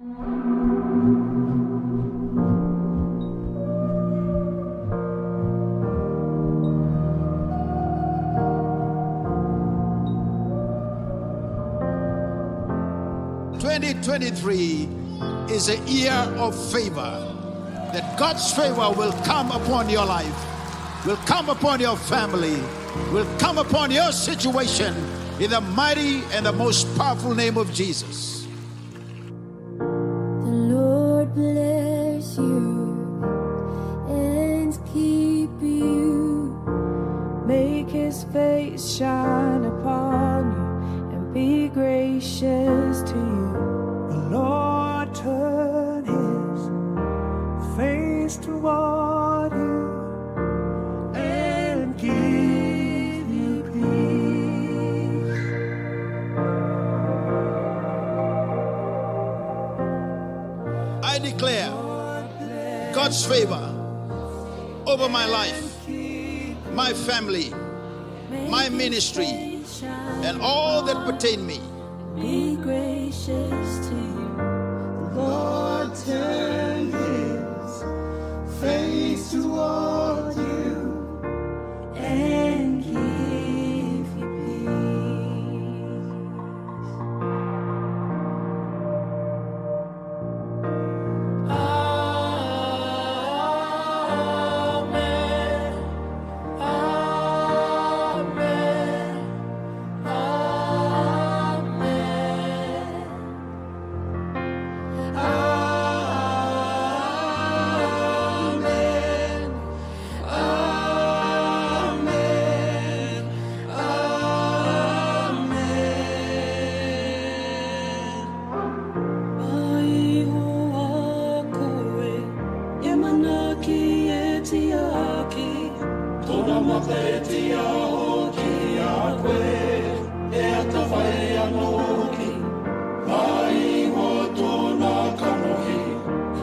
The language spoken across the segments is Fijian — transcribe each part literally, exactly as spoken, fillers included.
Twenty twenty-three is a year of favor. That God's favor will come upon your life, will come upon your family, will come upon your situation in the mighty and the most powerful name of Jesus. The Lord bless you and keep you. Make his face shine upon you and be gracious to you. The Lord turn his face toward you and give you peace. I declare God's favor over my life, my family, my ministry, and all that pertain me. Be gracious to you. The Lord turn his face toward you and give you peace. Amen. Amen. Amen. Amen. Amen. Amen. Mai ho a koe, e manaki e tiaki. Tona mata e tiaho ki a koe, e atavai a noki. Mai ho tona kanohi,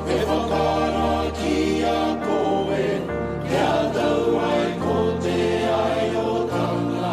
e vakara ki a koe, e a tau ai ko te ai o tana.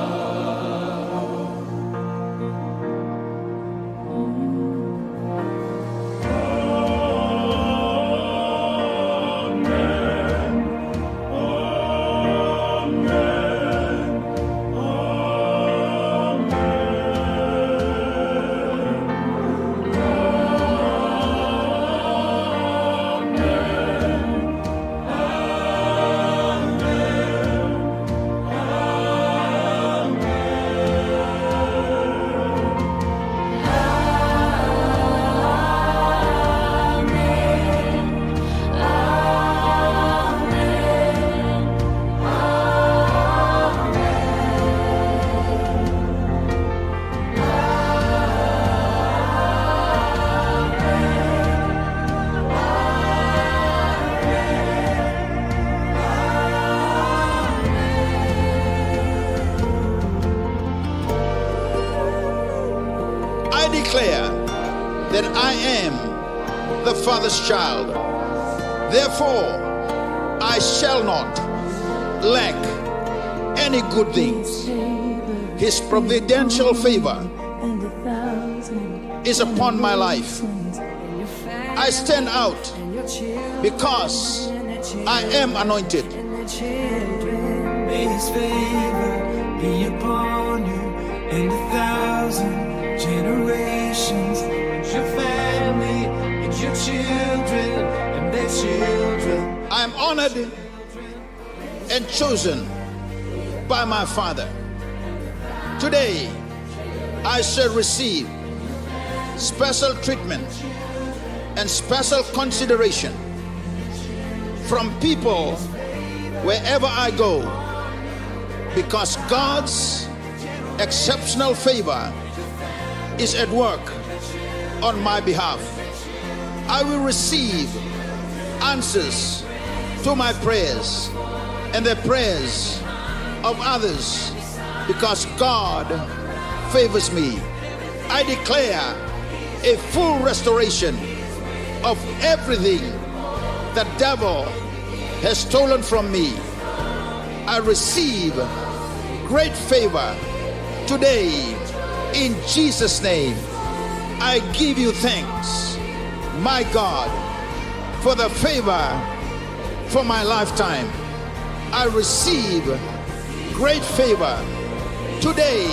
I declare that I am the Father's child. Therefore, I shall not lack any good things. His providential favor is upon my life. I stand out because I am anointed. May his favor be upon you and a thousand generations, and your family, and your children, and their children. I am honored and chosen by my Father. Today, I shall receive special treatment and special consideration from people wherever I go, because God's exceptional favor is at work on my behalf. I will receive answers to my prayers and the prayers of others, because God favors me. I declare a full restoration of everything the devil has stolen from me. I receive great favor today in Jesus' name. I give you thanks. My God, for the favor for my lifetime. I receive great favor today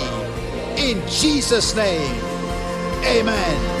in Jesus' name. Amen.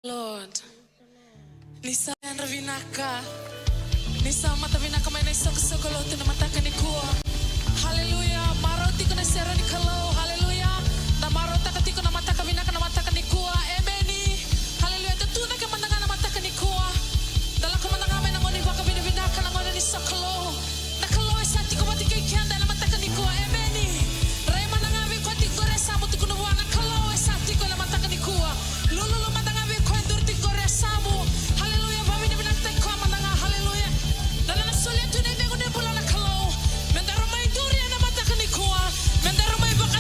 Lord. Ni sa yadra vinaka. Ni sa mata vinaka mai na isoqosoqo lotu na mataka nikua. Haleluya. Marau tiko na sere ni Kalou. Haleluya. Da marautaka tiko na mataka vinaka na mataka nikua. Emeni. Haleluya. Da tu cake mada ga na mataka nikua. Da lako mada ga mai na gauna ni vakavinavinaka, na gauna ni sokalou. Na Kalou e sa tiko vata kei keda ena mataka nikua. Emeni. Rai mada ga vei koya tiko qori e sa mo tukuna vua, na Kalou e sa tiko ena mataka nikua. Lululu mada ga vei koya e duri tiko qori e sa mo. Haleluya. Vakavinavinakataki koya mada ga. Haleluya. Da na solia tu na icegu ni bula na Kalou. Me daru mai duri ena mataka nikua. Me daru mai vaka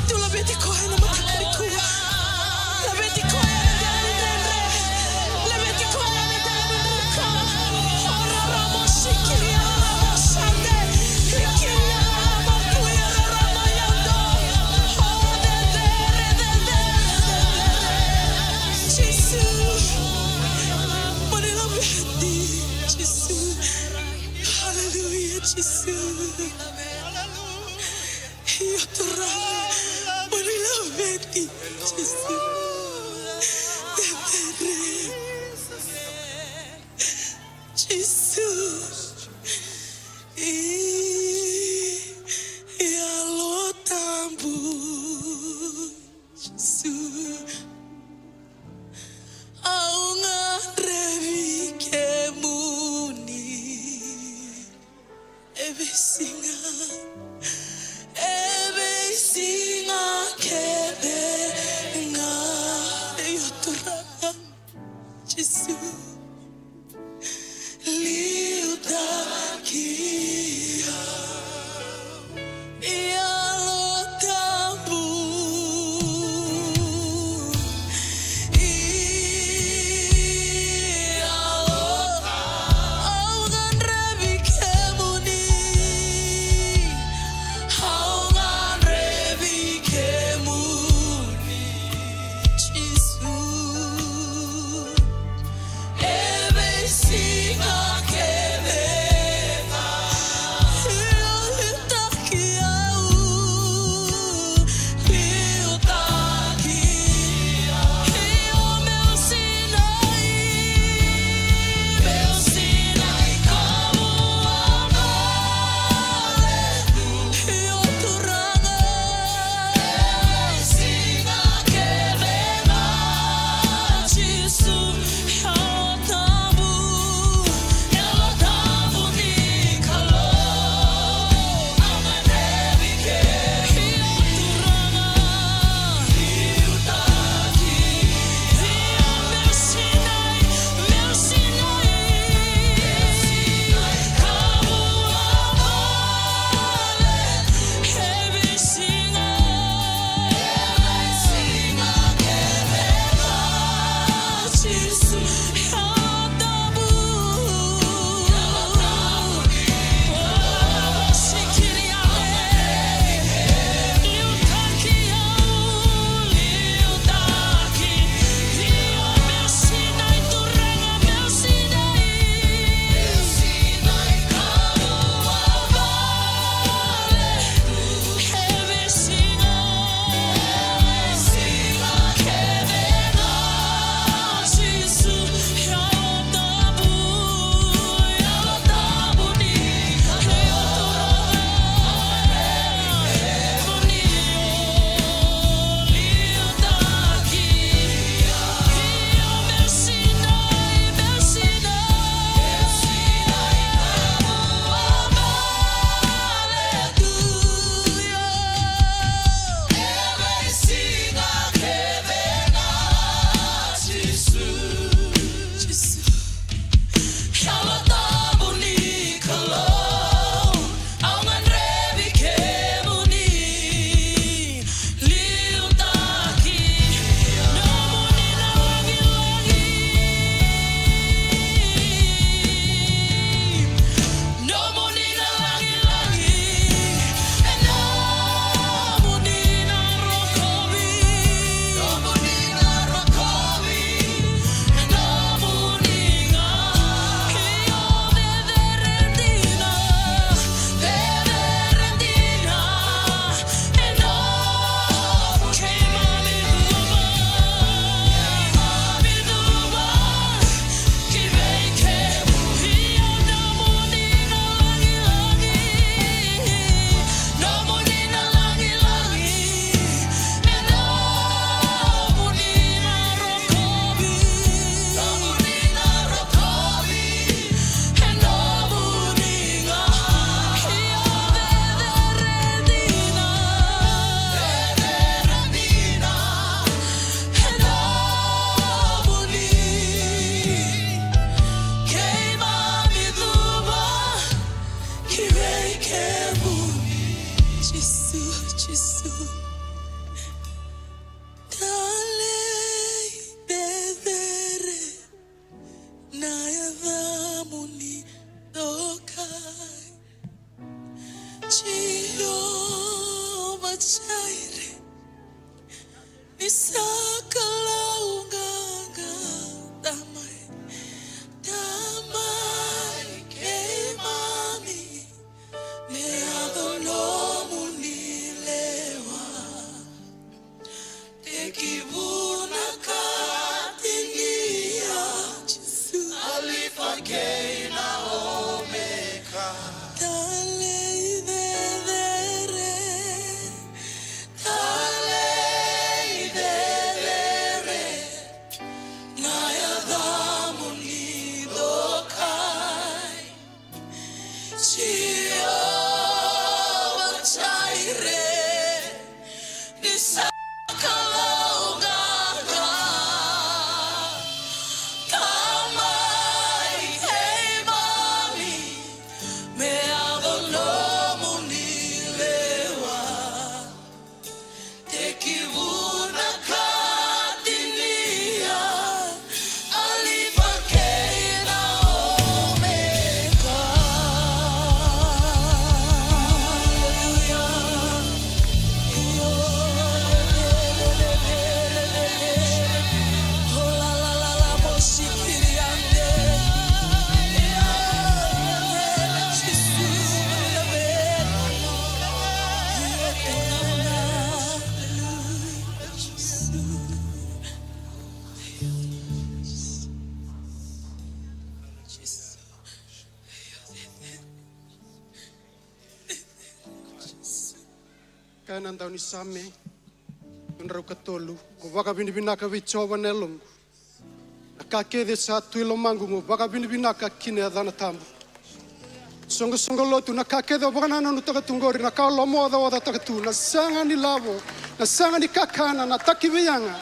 Tu laveti koya na mataka nikua. Laveti koya na dela ni dredre. Laveti koya na dela ni druka. Ora ramo sikiri ramo sande. Kiri ramo kuya ramo yando. Ora dredre, dredre, dredre. Jisu. Mo ni laveti, Jisu. Haleluya, Jisu. Io Turaga, mo ni laveti, Jisu. Jisu. I Yalo Tabu, Jisu. Au gadrevi kemuni. E veisiga, e veisiga kece ga. Ni sa Kalou qaqa, Tamai, Tamai keimami, me yaco nomuni lewa. Tekivuna ka tinia, Jisu. Alifa kei na Omeka. Talei cecere, talei cecere, na yacamuni dokai. Jiova Jaire, ni sa Kalou qaqa. Tamai keimami, me yaco nomuni lewa. Tekivuna ka tinia, Alifa kei na Omeka. Aleluya. Kaya na daunisame, drau ka tolu. Mo vakavinavinaka vei Jiova na yaloqu. Na ka kece sa tu i lomaqu, mo vakavinavinaka ki na yacana tabu. Soqosoqo lotu, na ka kece o vakanananutaka tu qori, na ka o lomaocaocataka tu, na saga ni lavo, na saga ni kakana, na takiveiyaga,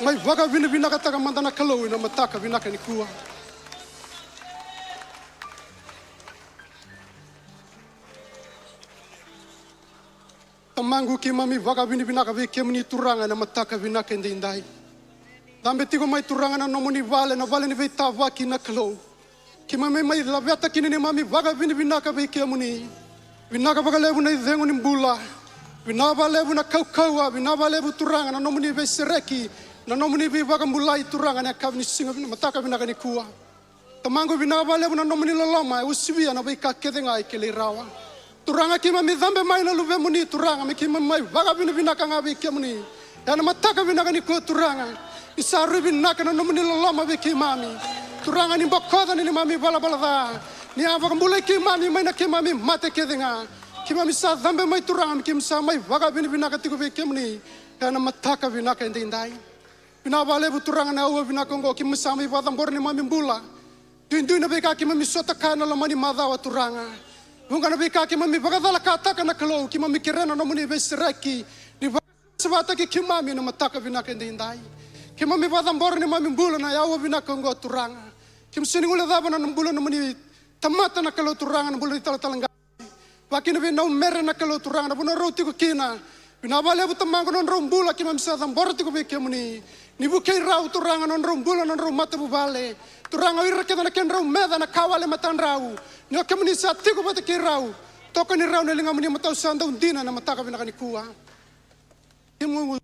mai vakavinavinakataka mada na Kalou ena mataka vinaka nikua. Tamaqu, keimami vakavinavinaka vei kemuni Turaga ena mataka vinaka edaidai. Cabe tiko mai Turaga na nomuni vale, na vale ni veitavaki na Kalou. Keimami mai laveta kina neimami vakavinavinaka vei kemuni. Vinaka vakalevu na icegu ni bula. Vinaka vakalevu na kaukauwa, vinaka vakalevu Turaga na nomuni veisereki, na nomuni veivakabulai Turaga ena yakavi ni siga, na mataka vinaka nikua. Tamaqu, vinaka vakalevu na nomuni loloma e usivia na veika kece ga e kilai rawa. Turaga, keimami cabe mai na luvemuni Turaga, me keimami mai vakavinavinaka ga vei kemuni ena mataka vinaka nikua Turaga. Ni sa rui vinaka na nomuni loloma vei keimami Turaga, ni bokoca na neimami valavala ca, ni a vakabulai keimami mai na keimami mate kece ga. Keimami sa cabe mai Turaga, me keimami sa mai vakavinavinaka tiko vei kemuni ena mataka vinaka edaidai. Vinaka vakalevu Turaga na aua vinaka oqo, keimami sa mai vakacabora neimami bula. Duidui na veika keimami sota kaya ena loma ni macawa Turaga. Vuqa na veika keimami vakacalakataka na Kalou, keimami kerea na nomuni veisereki, ni vakasavasavataki keimami ena mataka vinaka edaidai. Keimami vakacabora neimami bula na aua vinaka oqo Turaga. Keimami sega ni guilecava na bula nomuni tamata na Kalou Turaga, na bula ni talatala qase. Vaka kina vei Naumere na Kalou Turaga, na vanua rau tiko kina. Vinaka vakalevu Tamaqu na nodrau bula keimami sa cabora tiko vei kemuni. Ni vukei rau Turaga na nodrau bula, na nodrau matavuvale. Turaga, o ira kece na kedrau meca ena ka wale e matadrau, ni o kemuni sa tiko vata kei rau. Tokoni rau ena ligamuni matau sa dau dina ena mataka vinaka nikua. Kemuni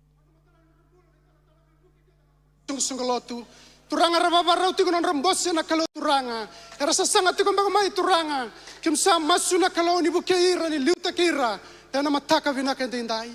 soqosoqo lotu. Turaga, era vavarau tiko na nodra bose na Kalou Turaga. Era sasaga tiko beka mai Turaga. Keimami sa masu na Kalou ni vukei ira, ni liutaki ira ena mataka vinaka edaidai.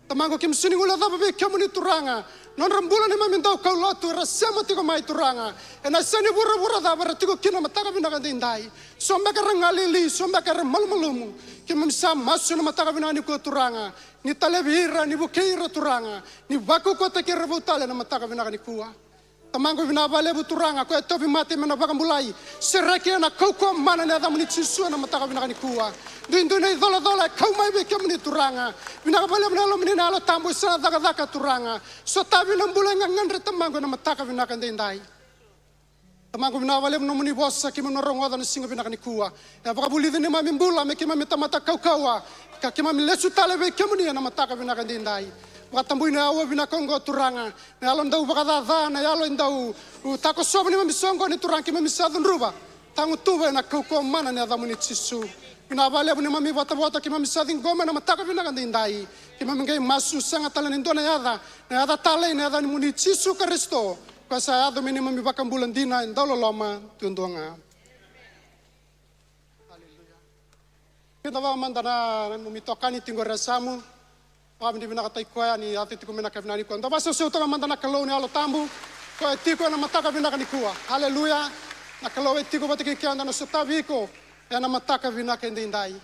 Tamaqu, keimami sega ni guilecava vei kemuni Turaga na nodra bula neimami daukaulotu era sema tiko mai Turaga. Ena yasa ni vuravura cava era tiko kina na mataka vinaka edaidai. So beka era galili, so beka era malumalumu. Keimami sa masu ena mataka vinaka nikua Turaga. Ni talevi ira, ni vukei ira Turaga, ni vakaukauwataki ira vou tale ena mataka vinaka nikua. Tamaqu, vinaka vakalevu Turaga, koya e tauvimate me na vakabulai, sereki ena kaukauwa mana ni yacamuni Jisu ena mataka vinaka nikua. Duidui na icolacola e kau mai vei kemuni Turaga. Vinaka vakalevu na Yalomuni na Yalo Tabu, e sega na cakacaka Turaga. Sotavi na bula e gagadre Tamaqu ena mataka vinaka edaidai. Tamaqu, vinaka vakalevu na nomuni vosa keimami na rogoca na siga vinaka nikua. E a vakavulici neimami bula me keimami tamata kaukauwa, ka keimami lesu tale vei kemuni ena mataka vinaka edaidai. Vakatabui na aua vinaka oqo Turaga, na yalo dau vakacaca, na yalo e dau, u, takosova neimami soqoni Turaga, keimami sa cudruva, tagutuva ena kaukauwa mana ni yacamuni Jisu. Vinaka vakalevu neimami vatavota, keimami sa ciqoma ena mataka vinaka daidai. Keimami qai masu sega tale ni dua na yaca, na yaca talei, na yaca ni muni Jisu Karisito, koya sa yaco me neimami vakabula dina e dau loloma duadua ga. Aleluya. Kidavaka mada na, na nomu itokani tiko qori e yasamu. Vakavinavinakataki koya ni yaco tiko mai na yakavi vinaka nikua. Da vakasausautaka mada na Kalou na Yalo Tabu, koya e tiko ena mataka vinaka nikua. Aleluya. Na Kalou e tiko vata kei keda, na sotavi iko ena mataka vinaka edaidai.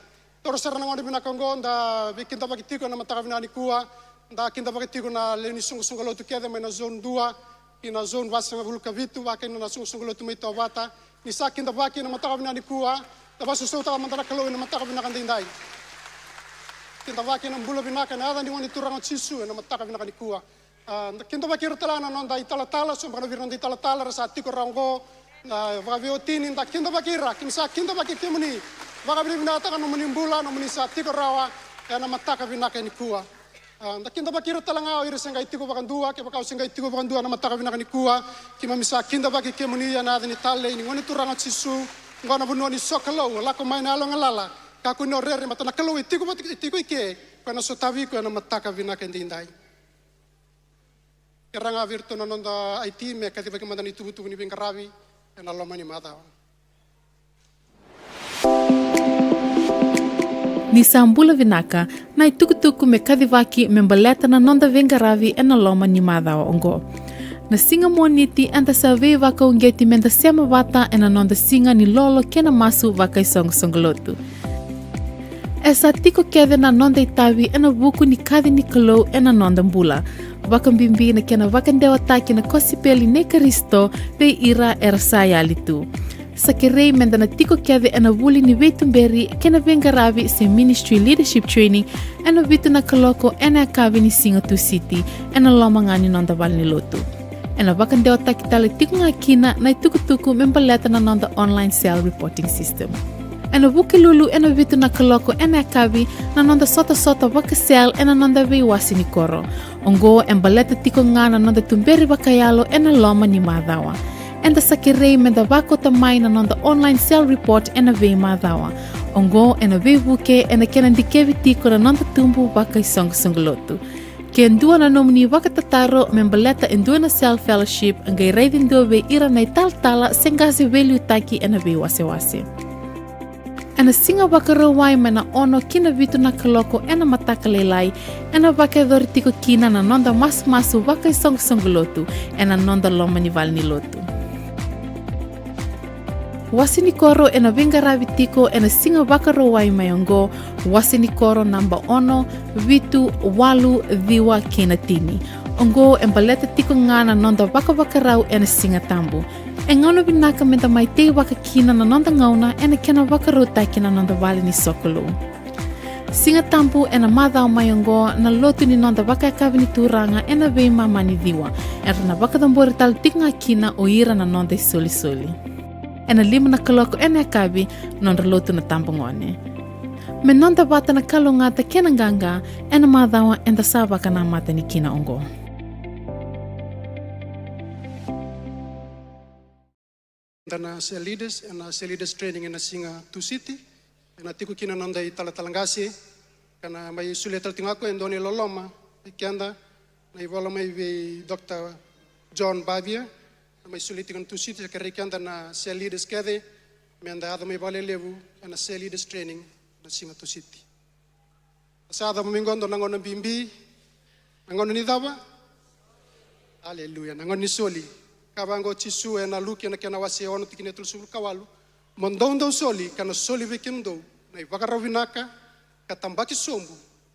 Toro sara na gauna vinaka oqo, da veikidavaki tiko ena mataka vinaka nikua. Da kidavaki tiko na lewe ni soqosoqo lotu kece mai na zone dua ki na zone vasagavulu ka vitu, vaka kina na soqosoqo lotu mai Tovata. Ni sa kidavaki ena mataka vinaka nikua, da vakasausautaka mada na Kalou ena mataka vinaka daidai. Kidavaki ena bula vinaka ena yaca ni Gone Turaga o Jisu ena mataka vinaka nikua. A, da kidavaki ira tale ga na noda italatala, so beka na vei ira noda italatala era sa tiko rawa oqo. Na vakaveiwatini, da kidavaki ira, keimami sa kidavaki kemuni. Vakavinavinakataka na nomuni bula, nomuni sa tiko rawa ena mataka vinaka nikua. A, da kidavaki ira tale ga o ira se qai tiko vakadua, kevaka o se qai tiko vakadua ena mataka vinaka nikua. Keimami sa kidavaki kemuni ena yaca ni talei ni Gone Turaga o Jisu. Oqo na vanua ni sokalou, lako mai na yalo galala. Kakua ni o rere, baleta na Kalou e tiko vata, e tiko i ke, koya na sotavi iko ena mataka vinaka edaidai. Kerea ga vei iratou na noda I T me kacivaki mada na ituvatuva ni veiqaravi ena loma ni macawa. Ni sa bula vinaka, na itukutuku me kacivaki me baleta na noda veiqaravi ena loma ni macawa oqo. Na siga Moniti eda sa veivakauqeti meda sema vata ena noda siga ni lolo kei na masu vakaisoqosoqo lotu. E sa tiko kece na noda itavi ena vuku ni kaci ni Kalou ena noda bula, vakabibi na kena vakadewataki na kosipeli nei Karisito vei ira era sa yali tu. Sa kerei meda na tiko kece ena vuli ni veituberi kei na veiqaravi se ministry leadership training ena vitu na kaloko ena yakavi ni siga Tusiti ena loma ga ni noda valenilotu. Ena vakadewataki tale tiko ga kina na itukutuku me baleta na noda online cell reporting system. Ena Vukelulu ena vitu na kaloko ena yakavi na noda sotasota vaka-cell ena noda veiwase ni koro. Oqo e baleta tiko ga na noda tuberi vakayalo ena loma ni macawa. Eda sa kerei meda vakauta mai na noda online cell report ena veimacawa. Oqo ena veivuke ena kena dikevi tiko na noda tubu vakaisoqosoqo lotu. Ke dua na nomuni vakatataro me baleta e dua na cell fellowship, qai raici dua vei ira na italatala se qase veiliutaki ena veiwasewase. Ena Siga Vakarauwai mai na ono ki na vitu na kaloko ena mataka lailai, ena vakayacori tiko kina na noda masumasu vakaisoqosoqo lotu ena noda loma ni valenilotu. Wase ni koro ena veiqaravi tiko ena Siga Vakarauwai mai oqo, wase ni koro naba ono, vitu, walu, ciwa kei na tini. Oqo e baleta tiko ga na noda vakavakarau ena Siga Tabu. E gauna vinaka meda mai teivaka kina na noda gauna ena kena vakarautaki na noda vale ni sokalou. Siga Tabu ena macawa mai oqo na lotu ni noda vakayakavi ni Turaga ena veimama ni ciwa, era na vakacabori tale tiko ga kina o ira na noda isolisoli. Ena lima na kaloko ena yakavi nodra lotu na tabagone. Me noda vata na kalougata kei na qaqa ena macawa eda sa vakanamata ni kina oqo. Da na cell leaders, ena cell leaders training ena siga Tusiti, ena tiko kina na noda italatala qase, ka na mai solia tale tiko ga ko e dua na iloloma vei keda, na ivola mai vei Doctor John Bavia, na mai solia tiko na Tusiti, sa kerei keda na cell leaders kece, meda yaco mai vakalelevu ena cell leaders training na siga Tusiti. Sa yaco mai qo dua na gauna bibi. Na gauna ni cava? Aleluya. Na gauna ni soli. Kaya vaqo o Jisu ena Luke na kena wase ono tikina e tolusagavulu ka walu. Mo dou dau soli, ka na soli vei kemudou na ivakarau vinaka, ka tabaki sobu,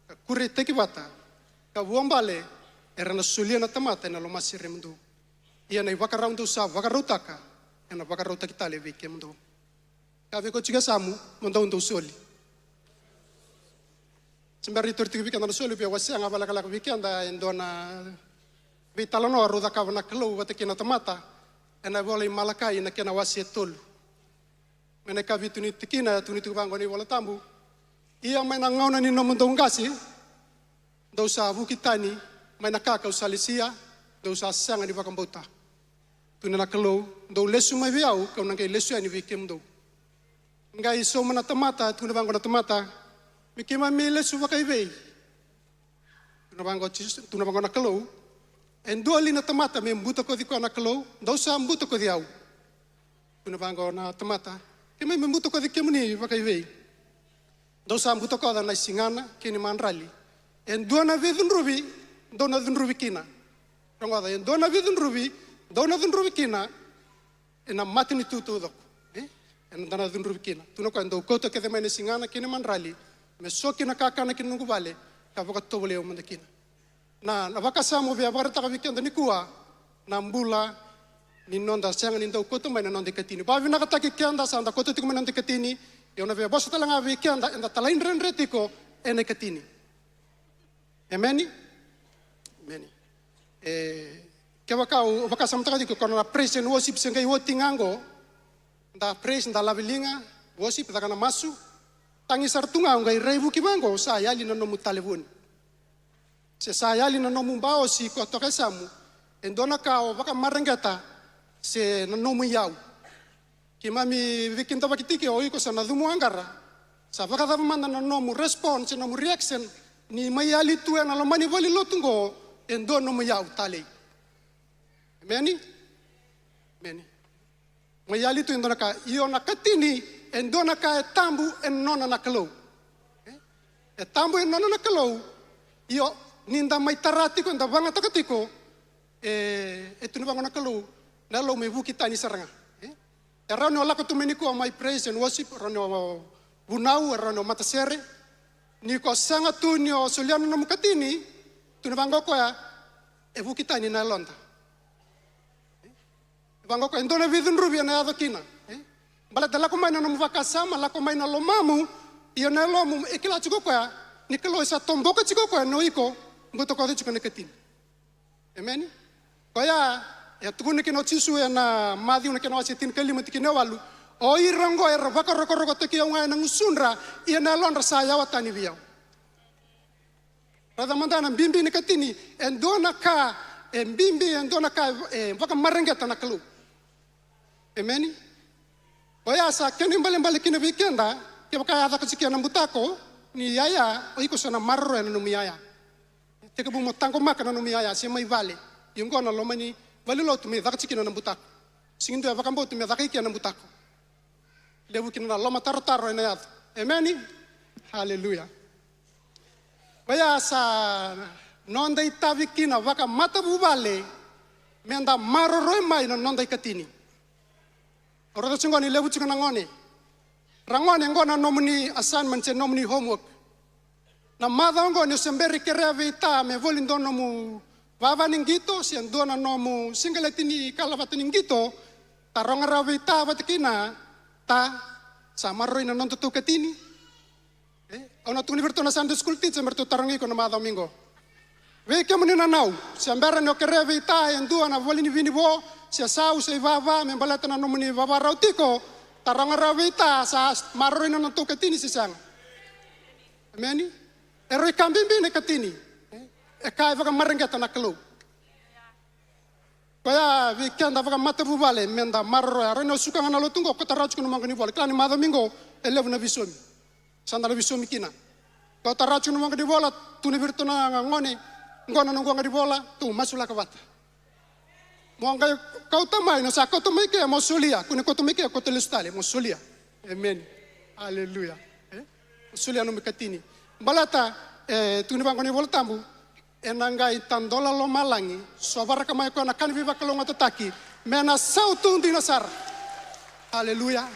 ka kureitaki vata, ka vuabale, era na solia na tamata ena lomaseremudou. Ia na ivakarau dou sa vakarautaka, ena vakarautaki tale vei kemudou. Ka vei ko tiko e yasamu, mo dou dau soli. Se bera ni tori tiko vei keda na soli, via wasea ga vakalekaleka vei keda e dua na veitalanoa rau cakava na Kalou vata kei na tamata ena ivola i Malakai na kena wase e tolu. Mai na ikavitu ni tikina, tukuni tiko vaqo na iVola Tabu. Ia mai na gauna ni nomudou qase, dou sa vuki tani mai na ka kau sa lesia, dou sa sega ni vakabauta. Tukuna na Kalou, dou lesu mai vei au, kau na qai lesu yani vei kemudou. Qai sauma na tamata, tukuna vaqo na tamata, me keimami lesu vakaivei? Tukuna vaqo Jisu, tukuna vaqo na Kalou, e dua li na tamata me butakoci koya na Kalou? Dou sa butakoci au. Tukuna vaqo na tamata, keimami me butakoci kemuni vakaivei? Dou sa butakoca na isigana kei na imadrali. E dua na veicudruvi dou na cudruvi kina. Rogoca, e dua na veicudruvi dou na cudruvi kina, ena matanitu taucoko, e? Eda na cudruvi kina. Tukuna o koya, dou kauta kece mai na isigana kei na imadrali, me so kina na kakana ki na noqu vale, ka vakatovolei au mada kina. Na, na vakasama au via vakaraitaka vei keda nikua, na bula ni noda sega ni dau kauta mai na noda ikatini. Vakavinakataki keda sa da kauta tiko mai na noda ikatini, ia au na via vosa tale ga vei keda eda talaidredre tiko ena ikatini. Emeni? Emeni. E, kevaka au vakasamataka tiko ko na praise and worship se qai oti ga qo, da praise, da laveliga, worship, caka na masu, tagi sara tu ga, au qai raivuki vaqo, sa yali na nomu talevoni. Se sa yali na nomu baosi ko toka e yasamu, e dua na ka o vakamareqeta, se na nomu iyau. Keimami veikidavaki tiko, o iko sa na cumu aqara. Sa vakacava mada na nomu response, nomu reaction, ni mai yali tu ena loma ni valenilotu qo, e dua nomu iyau talei. Emeni? Emeni. Mai yali tu e dua na ka, io na ikatini, e dua na ka e tabu e nona na Kalou. E? E tabu e nona na Kalou, io, ni da mai tara tiko, da vakayagataka tiko, e, e tukuna vaqo na Kalou, na Yalo me vuki tani sara ga. E? E rawa ni o lako tu mai nikua mai praise and worship, e rawa ni o vunau, e rawa ni o matasere. Ni ko sega tu ni o solia na nomu ikatini, tukuna vaqo o koya, e vuki tani na yaloda. E vaqo o koya, e dua na veicudruvi ena yaco kina. E? Baleta lako mai na nomu vakasama, lako mai na lomamu, ia na yalomu, e kila tiko o koya ni Kalou e sa toboka tiko o koya, ni o iko butakoca tiko na ikatini. Emeni? Koya, e tukuna kina o Jisu ena Maciu na kena wase tinikalima tikina e walu, o ira oqo era vakarokorokotaki au ga ena gusudra, ia na yalodra sa yawa tani vei au. Raica mada na bibi ni ikatini, e dua na ka, e bibi, e dua na ka e vakamareqeta na Kalou. Emeni? Oya sa kena ibalebale kina vei keda, kevaka e a caka tiko na butako ni yaya, o iko sa na maroroya na nomu yaya. Tekivu mo taqomaka na nomu yaya, se mai vale. Ia oqo na loma ni valenilotu me caka tiko na butako. Sega ni dua e vakabauta me caka i ke na butako. Levu kina na lomatarotaro ena yaco. Emeni? Haleluya. Oya sa noda itavi kina vakamatavuvale, meda maroroya mai na noda ikatini. Au raica tiko ni levu tiko na gone. Ra gone, oqo na nomuni assignment se nomuni homework. Na macawa oqo ni o se bera ni kerea vei ta me voli dua nomu vava ni qito, se dua na nomu siqeleti ni kalavata ni qito, taroga rawa vei ta vata kei na ta, sa maroroi na nodatou ikatini. E? Au na tukuna vei iratou na Sunday school teacher me ratou tarogi iko na macawa mai qo. Vei kemuni na nau, se bera ni o kerea vei ta e dua na voli ni vinivo, se sau, se ivava, me baleta na nomuni vavarau tiko, taroga rawa vei ta sa maroroi na nodatou ikatini se sega. Emeni? E rui ka bibi na ikatini. E? E ka e vakamareqeta na Kalou. Koya vei keda vakamatavuvale, meda maroroya. Raica ni o suka ga na lotu qo, kauta rawa tiko na nomu waqa ni vola. Kila ni macawa mai qo, e levu na veisaumi. Sa da na veisaumi kina. Kauta rawa tiko na nomu waqa ni vola, tukuna vei iratou na gone, qo na noqu waqa ni vola, tou masulaka vata. Mo qai kauta mai, ni o sa kauta mai ke, mo solia, kua ni kauta mai ke, kauta lesu tale, mo solia. Emeni. Aleluya. E? Mo solia nomu ikatini. Baleta, e, tukuni vaqo na iVola Tabu, ena qai tadola lomalagi, sovaraka mai o koya na ka ni veivakalougatataki, me na sautu dina sara. Aleluya.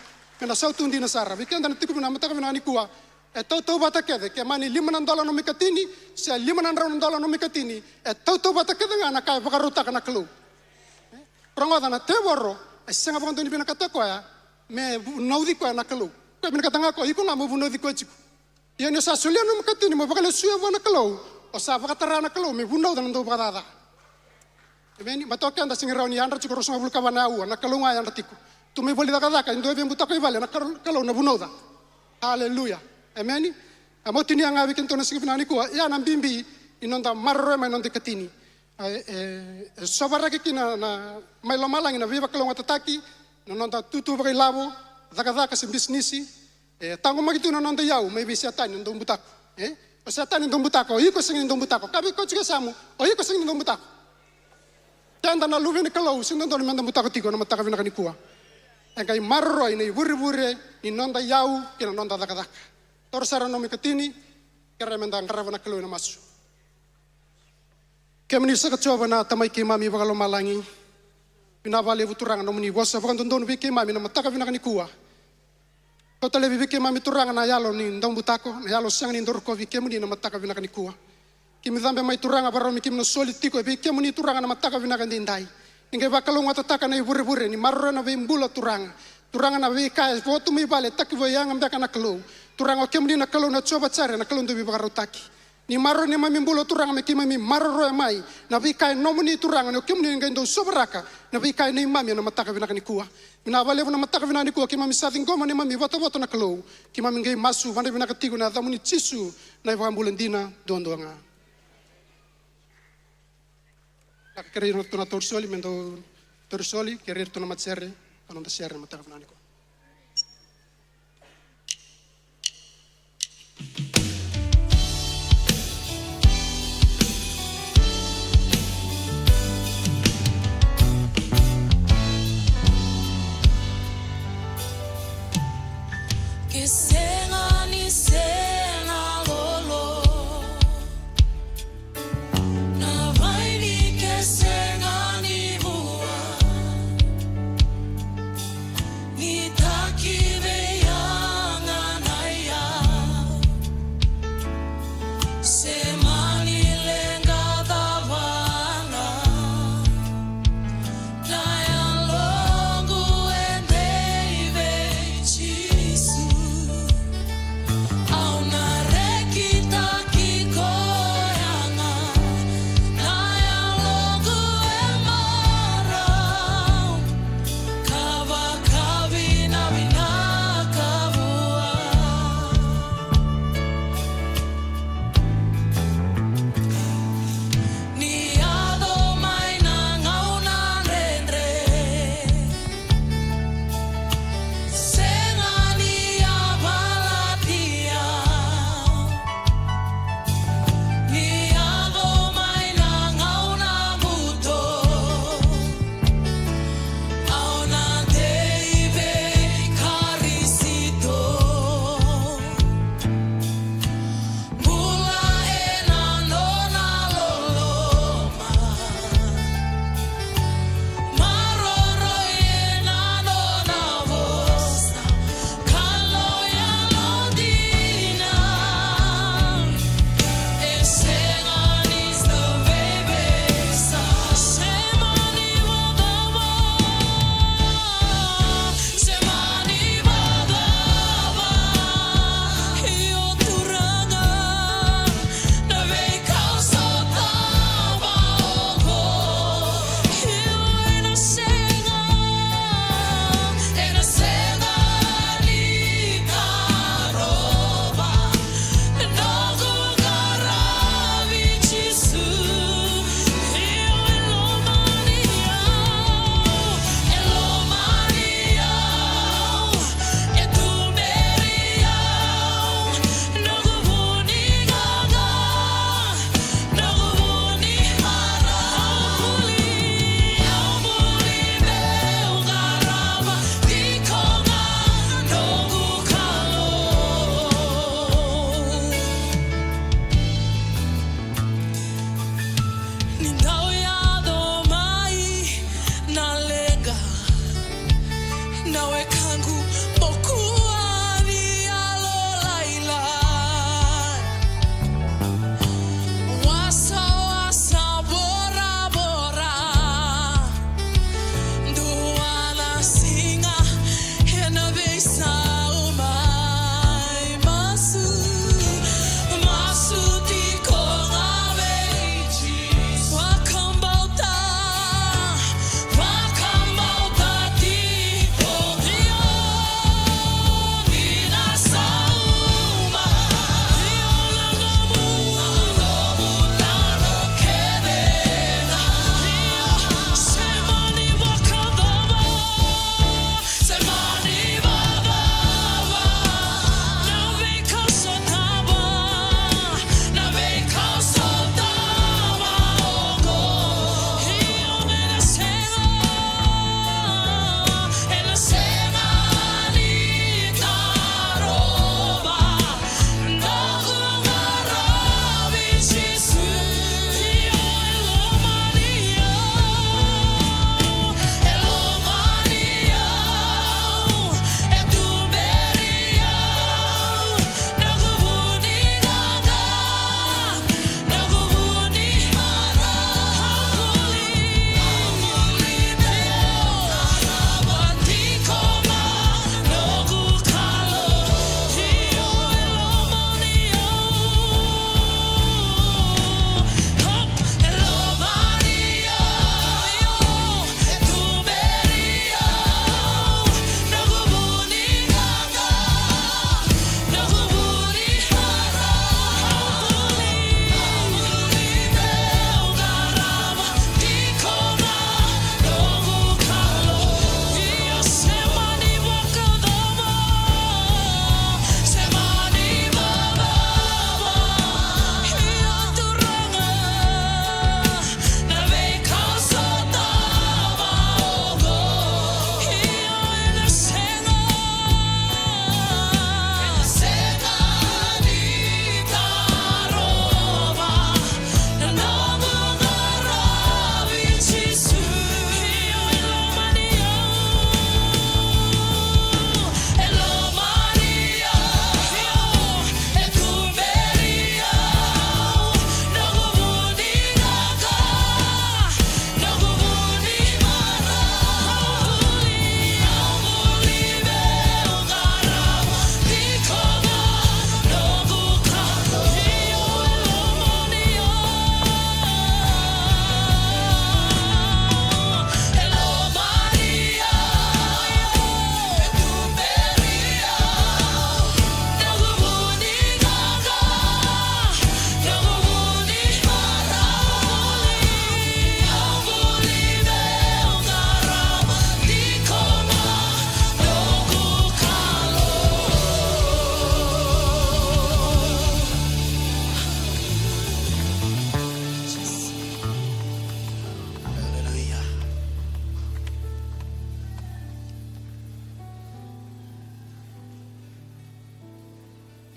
Me na sautu dina sara. Vei keda na tiko vinaka, mataka vinaka nikua, e tautauvata kece, ke mani lima na dola nomu ikatini, se lima na drau na dola nomu ikatini, e tautauvata kece ga na ka e vakarautaka na Kalou. Rogoca, na tevoro e sega vakadua ni vinakata o koya me vunauci koya na Kalou. Koya vinakata ga o koya, iko ga mo vunauci koya tiko. Ia ni o sa solia nomu ikatini mo vakalesuya vua na Kalou, o sa vakatara na Kalou me vunauca na dau vakacaca. Emeni. Baleta o keda sega ni rawa ni yadra tiko ruasagavulu ka va na aua, na Kalou ga e yadra tiko. Tou mai voli cakacaka, e dua e veibutako i vale, na Kalou, Kalou na vunauca. Aleluya. Emeni. A mo tinia ga vei kedatou na siga vinaka nikua, ia na bibi ni noda maroroya mai na noda ikatini. E, e, e sovaraki kina na, mai lomalagi na veivakalougatataki, na noda tutu vakailavo, cakacaka se bisinisi, E taqomaki tu na noda iyau mai vei Setani na daubutako. E? O Setani daubutako, o iko sega ni daubutako. Kaya vei koya tiko e yasamu, o iko sega ni daubutako. Keda na luve ni Kalou, sega ni dodonu meda butako tiko na mataka vinaka nikua. E qai maroroi na ivurevure ni noda iyau kei na noda cakacaka. Toro sara na nomu ikatini, kerea meda qarava na Kalou ena masu. Kemuni saka Jiova na Tamai keimami vakalomalagi. Vinaka vakalevu Turaga na nomuni vosa vakadodonu vei keimami na mataka vinaka nikua. Kauta laivi vei keimami Turaga na yalo ni daubutako, na yalo sega ni dau rokovi kemuni na mataka vinaka nikua. Keimami cabe mai Turaga, vakarau me keimami na soli tiko vei kemuni Turaga na mataka vinaka edaidai. Ni qai vakalougatataka na ivurevure, ni maroroya na veibula Turaga. Turaga na veika e vo tu mai vale, takivoi yaga beka na Kalou. Turaga o kemuni na Kalou na Jiova Jaire, na Kalou dau veivakarautaki. Ni maroroi neimami bula Turaga me keimami maroroya mai na veika e nomuni Turaga, ni o kemuni ni qai dau sovaraka na veika e neimami ena mataka vinaka nikua. Vinaka vakalevu na mataka vinaka nikua keimami sa ciqoma neimami votavota na Kalou. Keimami qai masu vakavinaka tiko ena yacamuni Jisu na iVakabula dina duadua ga. Na kerei iratou na torisoli me dau torisoli, kerei iratou na matasere, na noda sere na mataka vinaka nikua. Ke sega ni sega lolo, na vaini ke sega ni vua, ni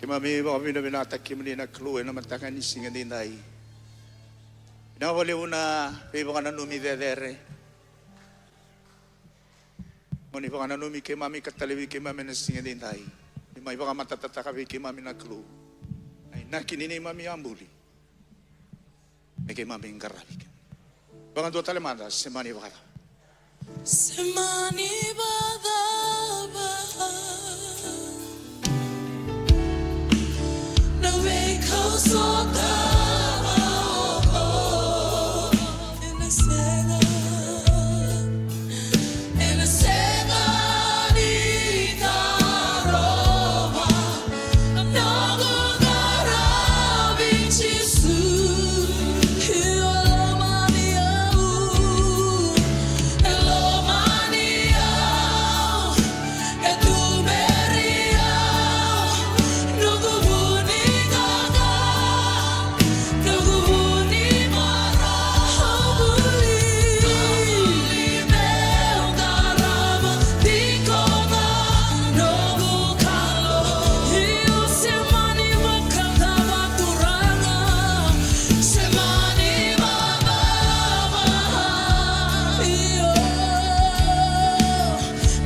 Keimami vakavinavinakataki kemuni na Kalou ena mataka ni siga edaidai. Vinaka vakalevu na veivakananumi cecere. Mo ni vakananumi keimami ka talevi keimami ena siga edaidai. Ni mai vakamatatataka vei keimami na Kalou na inaki ni neimami a buli. Me keimami qaravi kemuni. Vakadua tale mada, se mani vakacava. Se mani vakacava. Na veika au sotava, o, o, ena sega. Ena sega ni tarova na noqu qaravi Jisu. Io, e lomani au, e lomani au, e tuberi au, noqu vu ni qaqa.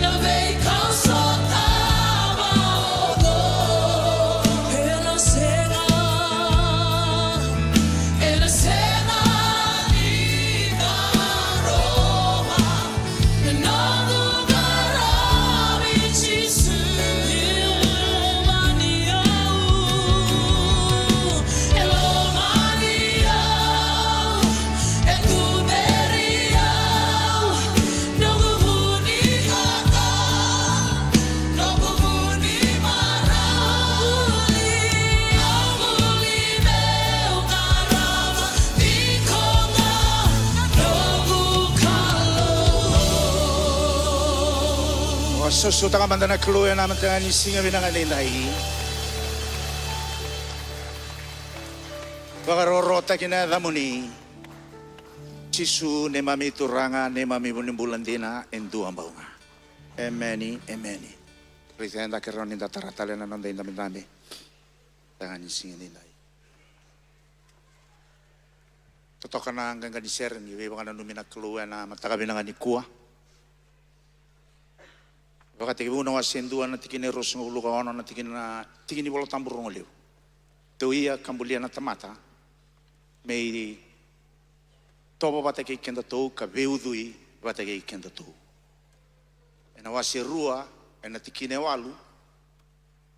Na veika au sotava, o, ena sega, ena sega ni tarova na noqu qaravi Jisu. E lomani au, e lomani au, e tuberi au, noqu vu ni qaqa, noqu vu ni marau. Au buli meu qarava tiko ga noqu Kalou. Vakasausautaka mada na Kalou ena mataka ni siga vinaka edaidai. Vakarokorokotaki na yacamuni. Jisu, neimami Turaga, neimami vunibula dina e dua bau ga. Emeni, emeni. Raica eda kerea ni da tara tale na noda idabedabe. Mataka ni siga edaidai. Totoka na qaqa ni sere ni veivakananumi na Kalou ena mataka vinaka nikua. Vakatekivu na wase e dua na tikina e ruasagavulu ka ono na tikina, tiki ni Vola Tabu rogo levu. Tou ia ka bulia na tamata me itovo vata kei kedatou ka veiucui vata kei kedatou. Ena wase rua ena tikina e walu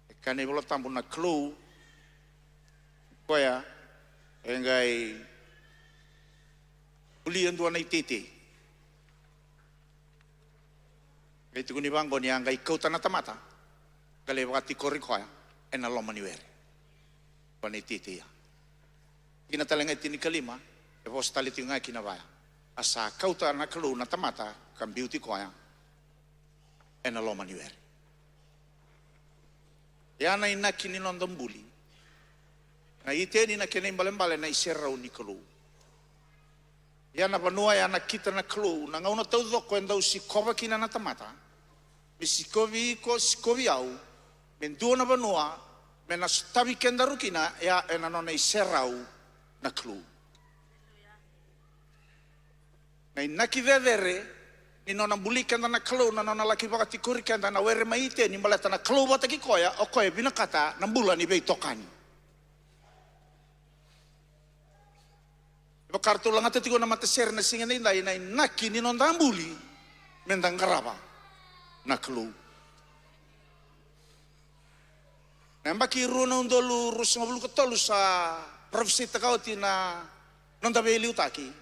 e kaya na iVola Tabu na Kalou koya e qai bulia e dua na iteitei. Qai tukuni vaqo ni a qai kauta na tamata ka lai vakatikori koya ena loma ni were. Koya na iteitei ya. Tikina tale ga e tinikalima e vosa tale tiko ga kina vaya. A sa kauta na Kalou na tamata ka biuti koya ena loma ni were. Ya na inaki ni noda buli. Na iteni na kena ibalebale na iserau ni Kalou. Ya na vanua ya nakita na Kalou na gauna taucoko e dau sikova kina na tamata. Me sikovi iko, sikovi au, me dua na vanua me na sotavi kedaru kina, ya ena nona iserau na Kalou. Na inaki cecere ni nona buli keda na Kalou, na nona laki vakatikori keda na were mai iteni, baleta na Kalou vata kei koya, o koya e vinakata na bula ni veitokani. E vaka ratou lagata tiko na matasere na siga edaidai, na inaki ni noda buli me da qarava na Kalou. Na yabaki rua na udolu ruasagavulu ka tolu sa parofisaitaka oti na noda veiliutaki.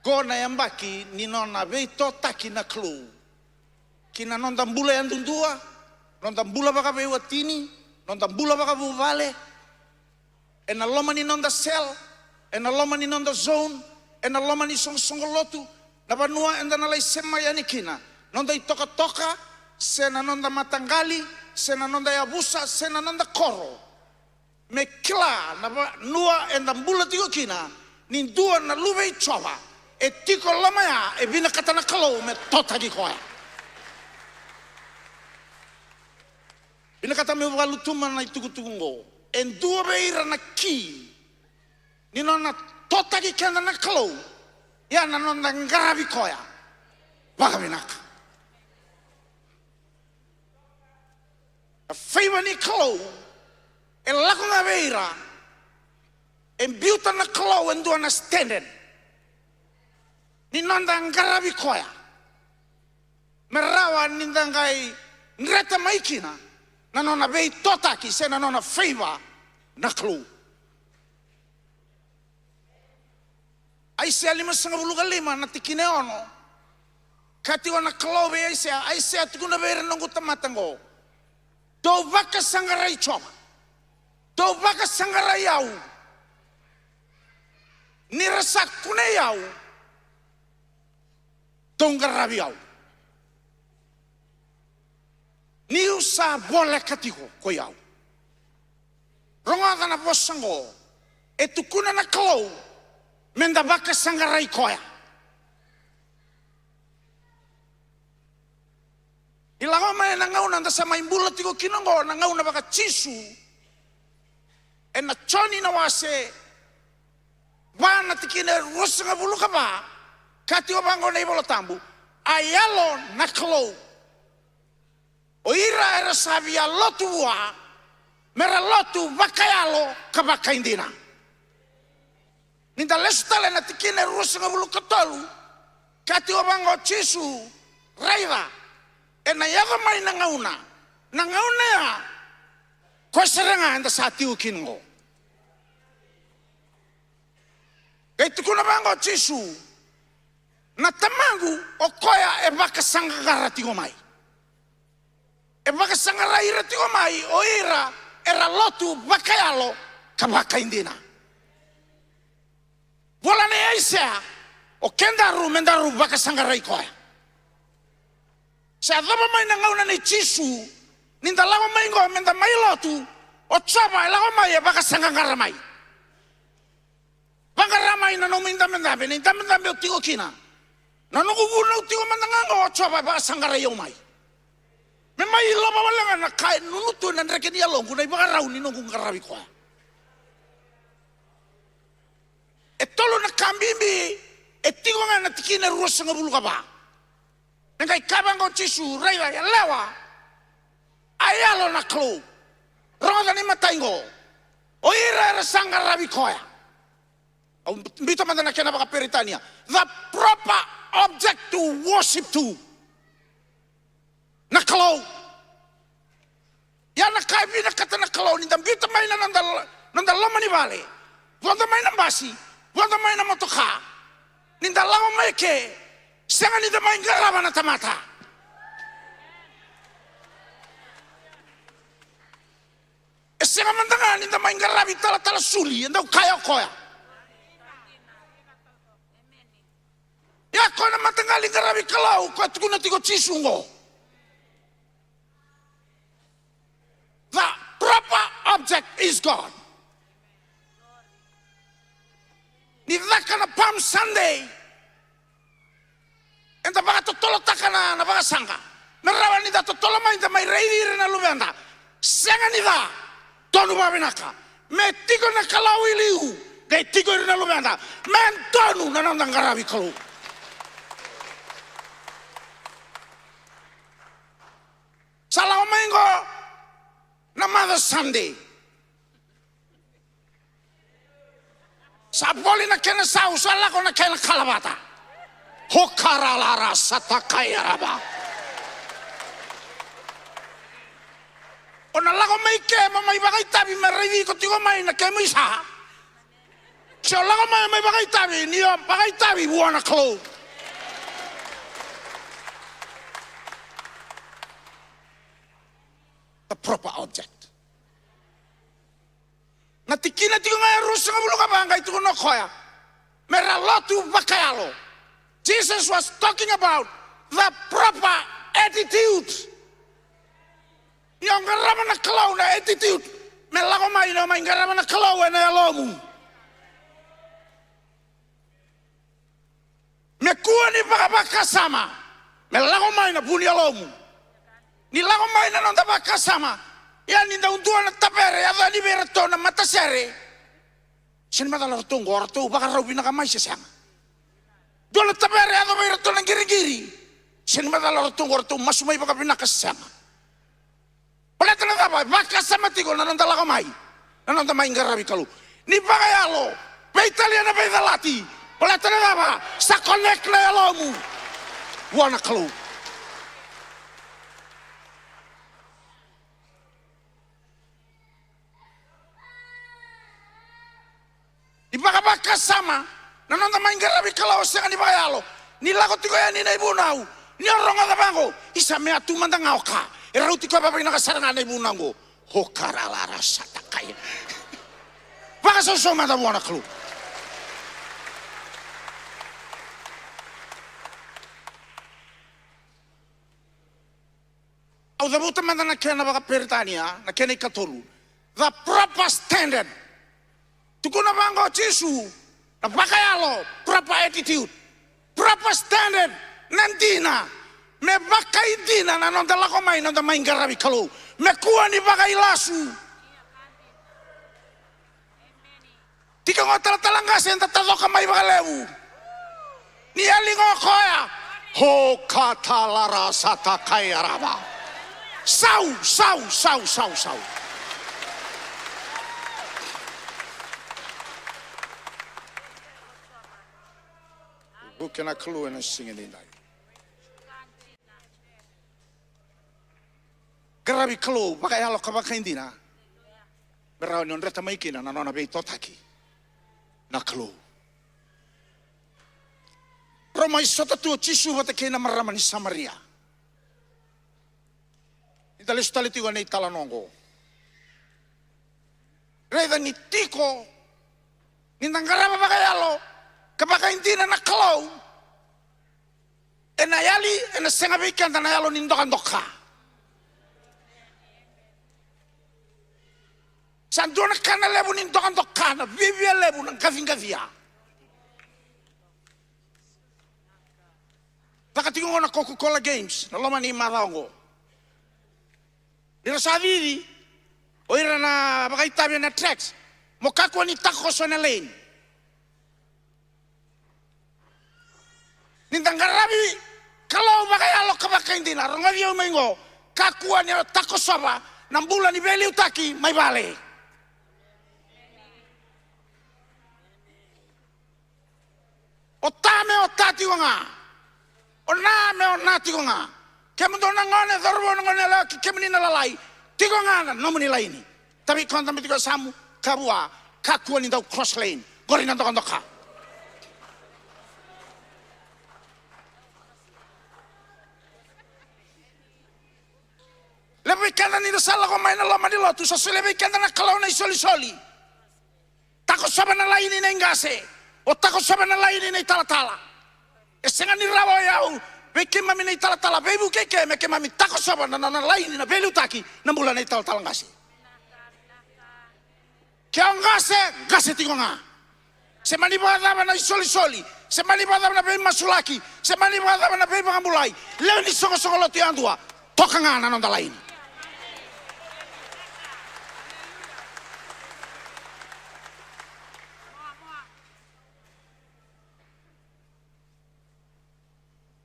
Qo na yabaki ni nona veitotaki na Kalou ki na noda bula yadudua, noda bula vakaveiwatini, noda bula vakavuvale, ena loma ni noda cell, ena loma ni noda zone, ena loma ni soqosoqo lotu, na vanua eda na lai sema yani kina, noda itokatoka, se na noda mataqali, se na noda yavusa, se na noda koro. Me kila na vanua eda bula tiko kina ni dua na luve i Jiova e tiko loma ya, e vinakata na Kalou me totaki koya. Vinakata meu vakalutuma na itukutuku oqo. E dua vei ira na ki ni nona totaki keda na Kalou, ia na noda qaravi koya vakavinaka. Na favour ni Kalou e lako ga vei ira e biuta na Kalou e dua na standard ni noda qaravi koya, me rawa ni da qai dreta mai kina na nona veitotaki se na nona favour na Kalou. Aisea limasagavulu ka lima na tikina e ono. Kaya tiko na Kalou vei Aisea, Aisea, tukuna vei ira na noqu tamata oqo, dou vakasaqarai Jiova, dou vakasaqarai au. Ni ra sa kunei au, dou qaravi au. Niu sa voleka tiko koi au. Rogoca na vosa oqo, e tukuna na Kalou meda vakasaqarai koya. Ni lako mai na gauna da sa mai bula tiko kina oqo, na gauna vaka-Jisu, ena Joni na wase va na tikina e ruasagavulu ka va, kaya tiko vaqo na iVola Tabu, a Yalo na Kalou. O ira era sa via lotu vua, mera lotu vakayalo ka vakaidina. Ni da lesu tale na tikina e ruasagavulu ka tolu, kaya tiko vaqo o Jisu, raica, ena yaco mai na gauna, na gauna ya, koya sara ga eda sa tiko kina oqo. Qai tukuna vaqo o Jisu, na Tamaqu o koya e vakasaqaqara tiko mai. E vakasaqarai ira tiko mai o ira era lotu vakayalo ka vakaidina. Vola nei Aisea, o kedaru me daru vakasaqarai koya. Se yacova mai na gauna nei Jisu, ni da lako mai oqo me da mai lotu, o Jiova e lako mai e vakasaqaqara mai. Vaqara mai na nomu idabedabe, na idabedabe o tiko kina. Na noqu vunau tiko mada ga oqo, o Jiova e vakasaqarai au mai. Me mai ilova wale ga na ka e nunu tu ena dreke ni yaloqu, na ivakarau ni noqu qaravi koya. E tolu na ka bibi e tiko ga ena tikina e ruasagavulu ka va. Me qai kaya vaqo o Jisu, raica, yalewa, a Yalo na Kalou. Rogoca na imatai oqo. O ira era sa qaravi koya. Au biuta mada na kena vakaperitania. The proper object to worship to. Na Kalou. Ia na ka e vinakata na Kalou, ni da biuta mai na noda, noda loma ni vale, vodo mai na basi, vodo mai na motoka, ni da lako mai ke, sega ni da mai qarava na tamata. E sega mada ga ni da mai qaravi talatala Suli, e dau kaya o koya. Ia ko na mataqali qaravi Kalou, ko tukuna tiko Jisu oqo. The proper object is God. Ni caka na Palm Sunday, eda vakatotolotaka na, na vakasaqa. Me rawa ni da totolo mai, da mai raici ira na luveda. Sega ni ca, donu vakavinaka. Me tiko na Kalou i liu, qai tiko ira na luveda. Me donu na noda qaravi Kalou. Sa lako mai oqo na Mother Sunday. Sa voli na kena sau, sa lako na kena kalavata. Hokaralara satakaiarava. O na lako mai ke mo mai vakaitavi me raici iko tiko mai na kemu isa. Se o lako mai mai vakaitavi, ni o vakaitavi vua na Kalou. The proper object. Na tikina tiko ga e ruasagavulu ka va qai tukuna o koya, me ra lotu vakayalo. Jesus was talking about the proper attitude. Ni o qarava na Kalou na attitude, me lako mai ni o mai qarava na Kalou ena yalomu. Me kua ni vakavakasama, me lako mai na vu ni yalomu. Ni lako mai na noda vakasama, Ia ni dau dua na tavere yaco yani vei iratou na matasere, sega ni macala ratou qo, ratou vakarau vinaka mai se sega. Dua na tavere yaco vei iratou na qiriqiri, sega ni macala ratou qo, ratou masu mai vakavinaka se sega. Baleta na cava? Vakasama tiko na noda lako mai, na noda mai qaravi Kalou. Ni vakayalo, veitalia na veicalati. Baleta na cava? Sa connect na yalomu vua na Kalou. Ni vakavakasama na noda mai qaravi Kalou, sega ni vakayalo. Ni lako tiko yani na ivunau, ni o rogoca vaqo, isa me a tu mada ga o ka. E rauti koya vakavinaka sara ga na ivunau qo. Ho karalara satakai. Vakasausau mada vua na Kalou. Au cavuta mada na kena vakaperitania, na kena ikatolu. The proper standard. Tukuna vaqo o Jisu, na vakayalo, proper attitude. Proper standard, na dina. Me vakaidina na noda lako mai, noda mai qaravi Kalou. Me kua ni vakailasu. Tiko qo talatala qase, eda tacoka mai vakalevu. Ni yali qo koya. Ho katalara satakai arava. Sau, sau, sau, sau, sau. Vuke na Kalou ena siga edaidai. Qaravi Kalou vakayalo ka vakaidina. Me rawa ni o dreta mai kina na nona veitotaki na Kalou. Rau mai sota tu o Jisu vata kei na marama ni Samaria. Ni da lesu tale tiko na italanoa oqo. Raica ni tiko ni da qarava vakayalo ka vakaidina na Kalou. Ena yali, ena sega vei keda na yalo ni dokadoka. Sa dua na ka na levu ni dokadoka, na viavia levu, na qaciqacia. Caka tiko qo na Coca-Cola Games na loma ni macawa oqo. Ni ra sa cici o ira na vakaitavi ena tracks, mo kakua ni takoso ena lane. Ni da qaravi Kalou vakayalo ka vakaidina, rogoci au mai qo, kakua ni o takosova na bula ni veiliutaki mai vale. O ta me o ta tiko ga. O na me o na tiko ga. Kemudou na gone, cauravou, na gone yalewa kei kemuni na lalai, tiko ga na nomuni laini. Tavi koya dabe tiko e yasamu, ka vua, kakua ni dau cross lane. Qori na dokadoka. Levu vei keda ni da sa lako mai na loma ni lotu, sa solia vei keda na Kalou na isolisoli. Takosova na laini na iqase, o takosova na laini na italatala. E sega ni rawa o yau vei keimami na italatala, veivuke i ke me keimami takosova na nona laini na veiliutaki na bula na italatala qase. Ke o qase, qase tiko ga. Se mani vakacava na isolisoli, se mani vakacava na veimasulaki, se mani vakacava na veivakabulai, lewe ni soqosoqo lotu yadua, toka ga na noda laini.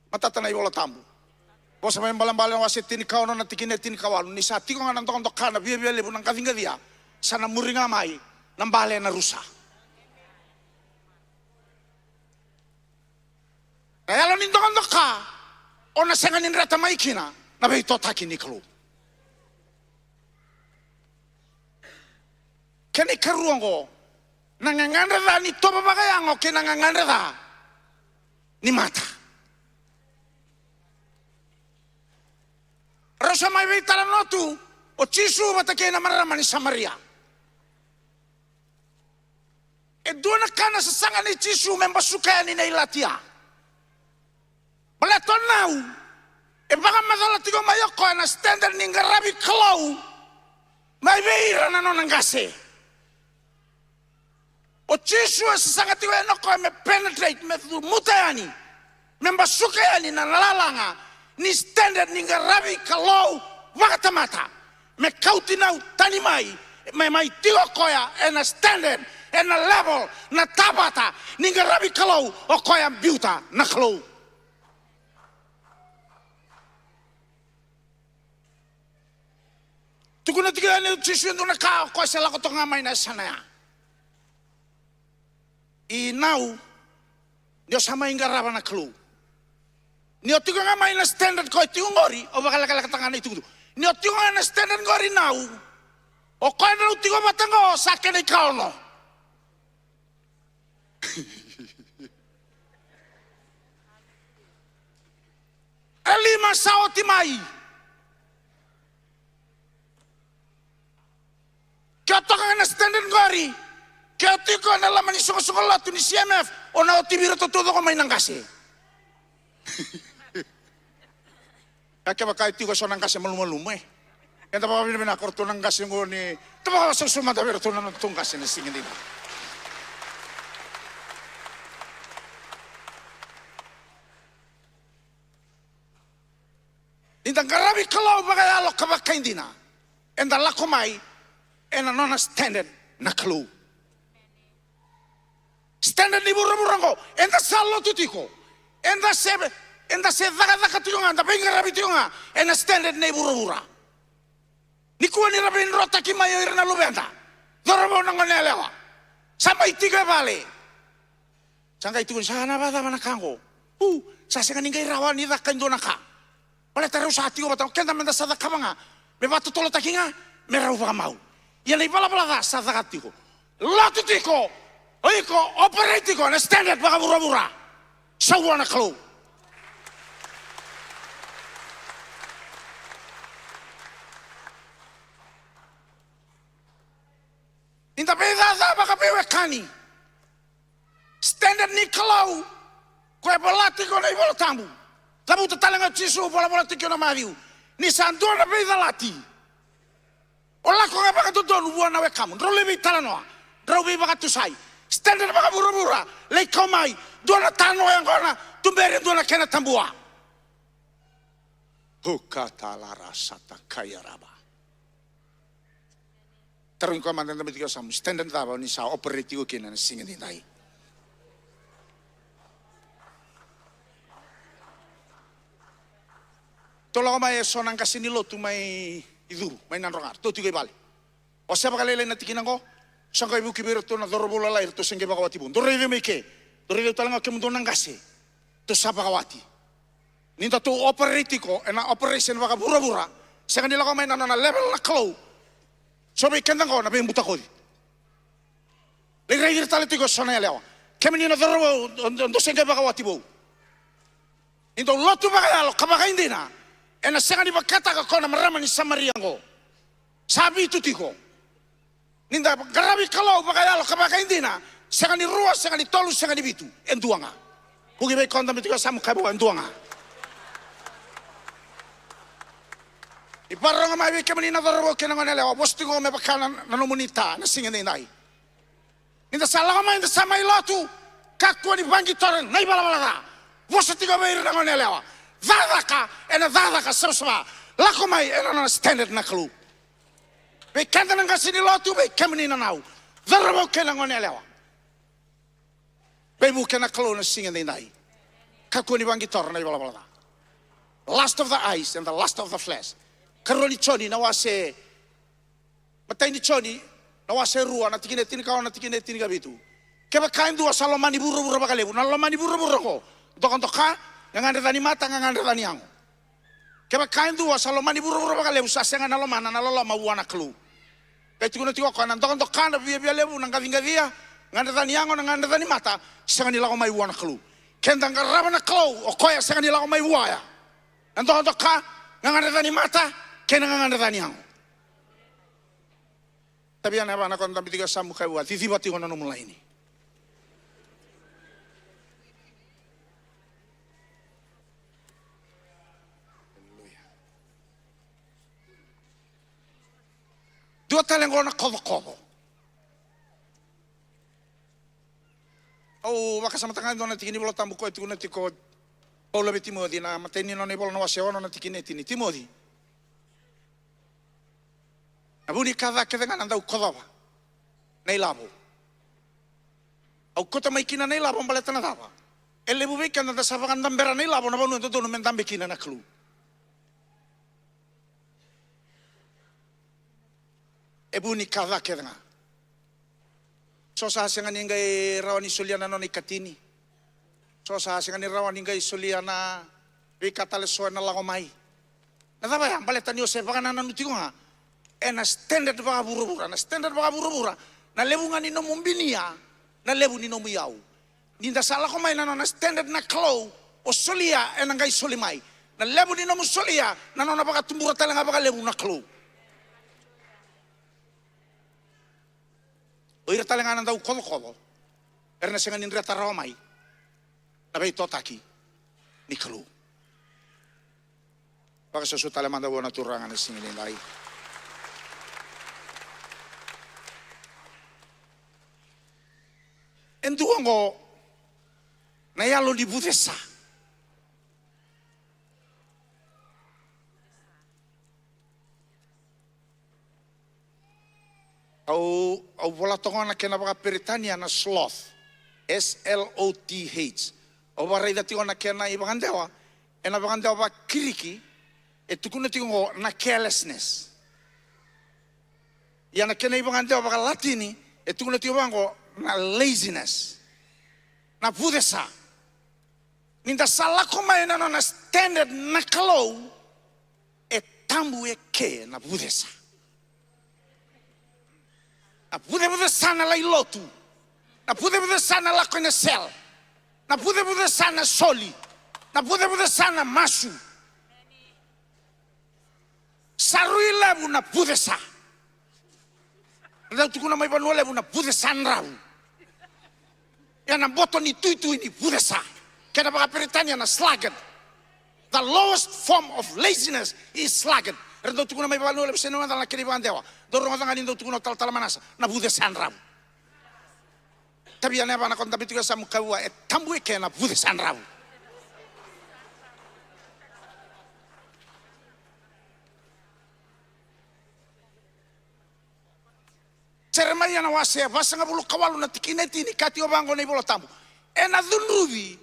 Matata na iVola Tabu. Vosa Vakaibalebale na wase tinikaono na tikina e tinikawalu, ni sa tiko ga na dokadoka, na viavia levu, na qaciqacia, sa na muri ga mai na bale, na rusa. Na yalo ni dokadoka, o na sega ni dreta mai kina na veitotaki ni Kalou. Kena ikarua oqo, na gagadre ca ni tovo vakayago kei na gagadre ca ni mata. Rau sa mai veitalanoa tu o Jisu vata kei na marama ni Samaria. E dua na ka na sasaga nei Jisu me basuka yani na ilatia. Baleta o Nau e vakamacala tiko mai o koya na standard ni qaravi Kalou mai vei ira na nona qase. O Jisu e sasaga tiko yani o koya me penetrate, me cumuta yani, me basuka yani na lalaga ni standard ni qaravi Kalou vakatamata. Me kauti nau tani mai, me mai tiko o koya ena standard, ena level, na tavata ni qaravi Kalou, o koya biuta na Kalou. Tukuna tiko yani o Jisu e dua na ka, o koya se lako toka ga mai na yasana ya. I nau, ni o sa mai qarava na Kalou. Ni o tiko ga mai na standard ko e tiko qori, o vakalekalekataka ga na itukutuku. Ni o tiko ga na standard qori nau, o koya nau tiko vata qo sa kena ikaono. E lima sa oti mai. Ke o toka ga na standard qori, ke o tiko na loma ni soqosoqo lotu ni C M F, o na oti vei iratou taucoko mai na qase. Ia kevaka e tiko eso na qase malumalumu, e. Eda vakavinavinaka o ratou na qase qo ni, da vakavasausa mada vei iratou na nodatou qase na siga nikua. Ni da qaravi Kalou vakayalo ka vakaidina, eda lako mai ena nona standard na Kalou. Standard ni vuravura oqo, eda sa lotu tiko, eda se, eda se cakacaka tiko ga, da veiqaravi tiko ga ena standard ni vuravura. Nikua ni ra veidrotaki mai o ira na luveda, cauravou, na goneyalewa, sa mai tiko e vale. Sa qai tukuni, sa na vakacava na ka oqo? U, sa sega ni qai rawa ni caka e dua na ka. Baleta rau sa tiko vata, o keda meda sa cakava ga me vakatotolotaki ga me rau vakamau. Ia na ivalavala ca sa caka tiko. Lotu tiko, o iko operate tiko na standard vakavuravura. Sa vua na Kalou. Ni da veicaca vakaveiwekani. Standard ni Kalou, ko e vola tiko na iVola Tabu. Cavuta tale ga o Jisu, volavola tiko na Maciu. Ni sa dua na veicalati, o lako ga vakadodonu vua na wekamu. Drau lai veitalanoa, drau veivakatusai. Standard vakavuravura, lai kau mai. Dua na tano yaqona, tuberi e dua na kena tabua. Hukatalara sata kaiarava. Tarogi koya mada na dabe tiko yasamu, standard cava ni sa operate tiko kina na siga nidai? Tou lako mai eso na qase ni lotu mai Icuru, mai Nadroga, ratou tiko i vale. O se vakalailai na tikina oqo, sa qai vuki vei iratou na cauravou lalai, ratou se qai vakawati vou. Dou raici au mai ke, dou raici au tale ga o kemudou na qase, tou sa vakawati. Ni datou operate tiko ena operation vakavuravura, sega ni lako mai na nona level na Kalou. So vei keda oqo na veibutakoci. Lai raici ira tale tiko eso na yalewa. Kemuni na cauravou, dou se qai vakawati vou. Ni dou lotu vakayalo ka vakaidina, ena sega ni vakataka ko na marama ni Samaria oqo. Sa vitu tiko. Ni da qaravi Kalou vakayalo ka vakaidina, sega ni rua, sega ni tolu, sega ni vitu, e dua ga. Vuki vei koya dabe tiko yasamu, kaya vua, e dua ga. Ni vakarorogo mai vei kemuni na cauravou kei na goneyalewa, vosa tiko me vaka na, na nomuni ta na siga nidai. Ni da sa lako mai, da sa mai lotu, kakua ni vaqitora na ivalavala ca. Vosa tiko vei ira na goneyalewa. Cakacaka ena cakacaka savasava. Lako mai ena nona standard na Kalou. Vei keda na qase ni lotu, vei kemuni na nau, cauravou kei na goneyalewa. Veivuke na Kalou na siga nidai. Kakua ni vaqitora na ivalavala ca. Lust of the eyes and the lust of the flesh. Karua ni Joni na wase, matai ni Joni na wase rua na tikina e tinikaono, na tikina e tinikavitu. Kevaka e dua sa lomani vuravura vakalevu, na lomani vuravura oqo, dokadoka, gagadre ca ni mata, gagadre ca ni yago. Kevaka e dua sa lomani vuravura vakalevu, sa sega na lomana na loloma vua na Kalou. Qai tukuna tiko o koya na dokadoka, na viavialevu, na qaciqacia, gagadre ca ni yago, na gagadre ca ni mata, sega ni lako mai vua na Kalou. Keda qarava na Kalou, o koya sega ni lako mai vua ya. Na dokadoka, gagadre ca ni mata kei na gagadre ca ni yago. Tavia na yavana ko na dabe tiko yasamu, kaya vua, ciciva tiko na nomu laini. Dua tale oqo na kocokoco. Au vakasamataka e dua na tiki ni Vola Tabu ko e tukuna tiko o Paula vei Timoci, na matai ni nona ivola na wase ono na tikina e tini. Timoci, Na vu ni ka ca kece ga na dau kocova na ilavo. Au kauta mai kina na ilavo baleta na cava? E levu vei keda da sa vakadabera na ilavo na vanua e dodonu me dabe kina na Kalou. E vu ni ka ca kece ga. So sa sega ni qai rawa ni solia na nona ikatini. So sa sega ni rawa ni qai solia na veika tale so ena lako mai. Na cava ya? Baleta ni o se vakanananu tiko ga ena standard vakavuravura. Na standard vakavuravura, na levu ga ni nomu binia, na levu ni nomu iyau. Ni da sa lako mai na nona standard na Kalou, o solia ena qai soli mai. Na levu ni nomu solia, na nona vakatubura tale ga vakalevu na Kalou. O ira tale ga na dau kocokoco, era na sega ni dreta rawa mai na veitotaki ni Kalou. Vakasusu tale mada vua na Turaga na siga ni dai. E dua oqo na yalo ni vucesa. Au, au vola toka na kena vakaperitania na sloth. S L O T H. Au vakaraica tiko na kena ivakadewa. Ena vakadewa vakiriki, e tukuna tiko oqo na carelessness. Ia na kena ivakadewa vakalatini, e tukuna tiko vaqo na laziness. Na vucesa. Ni da sa lako mai na nona standard na Kalou, e tabu eke na vucesa. Na vucevucesa na lai lotu. Na vucevucesa na lako ina cell. Na vucevucesa na soli. Na vucevucesa na masu. Sa rui levu na vucesa. Ra dau tukuna mai Vanua Levu na vucesa dravu. Ia na boto ni tuitui ni vucesa. Kena vakaperitania na sluggard. The lowest form of laziness is sluggard. Ra dau tukuna mai Vanua Levu, se na wada na kena ivakadewa. Dau rogoca ga ni dau tukuna o talatala Manasa na vucesa dravu. Tavia na yavana ko dabe tiko e yasamu, kaya vua, e tabu eke na vucesa dravu. Jeremaia na wase vasagavulu ka walu na tikina e tini, kaya tiko vaqo na iVola Tabu: Ena cudruvi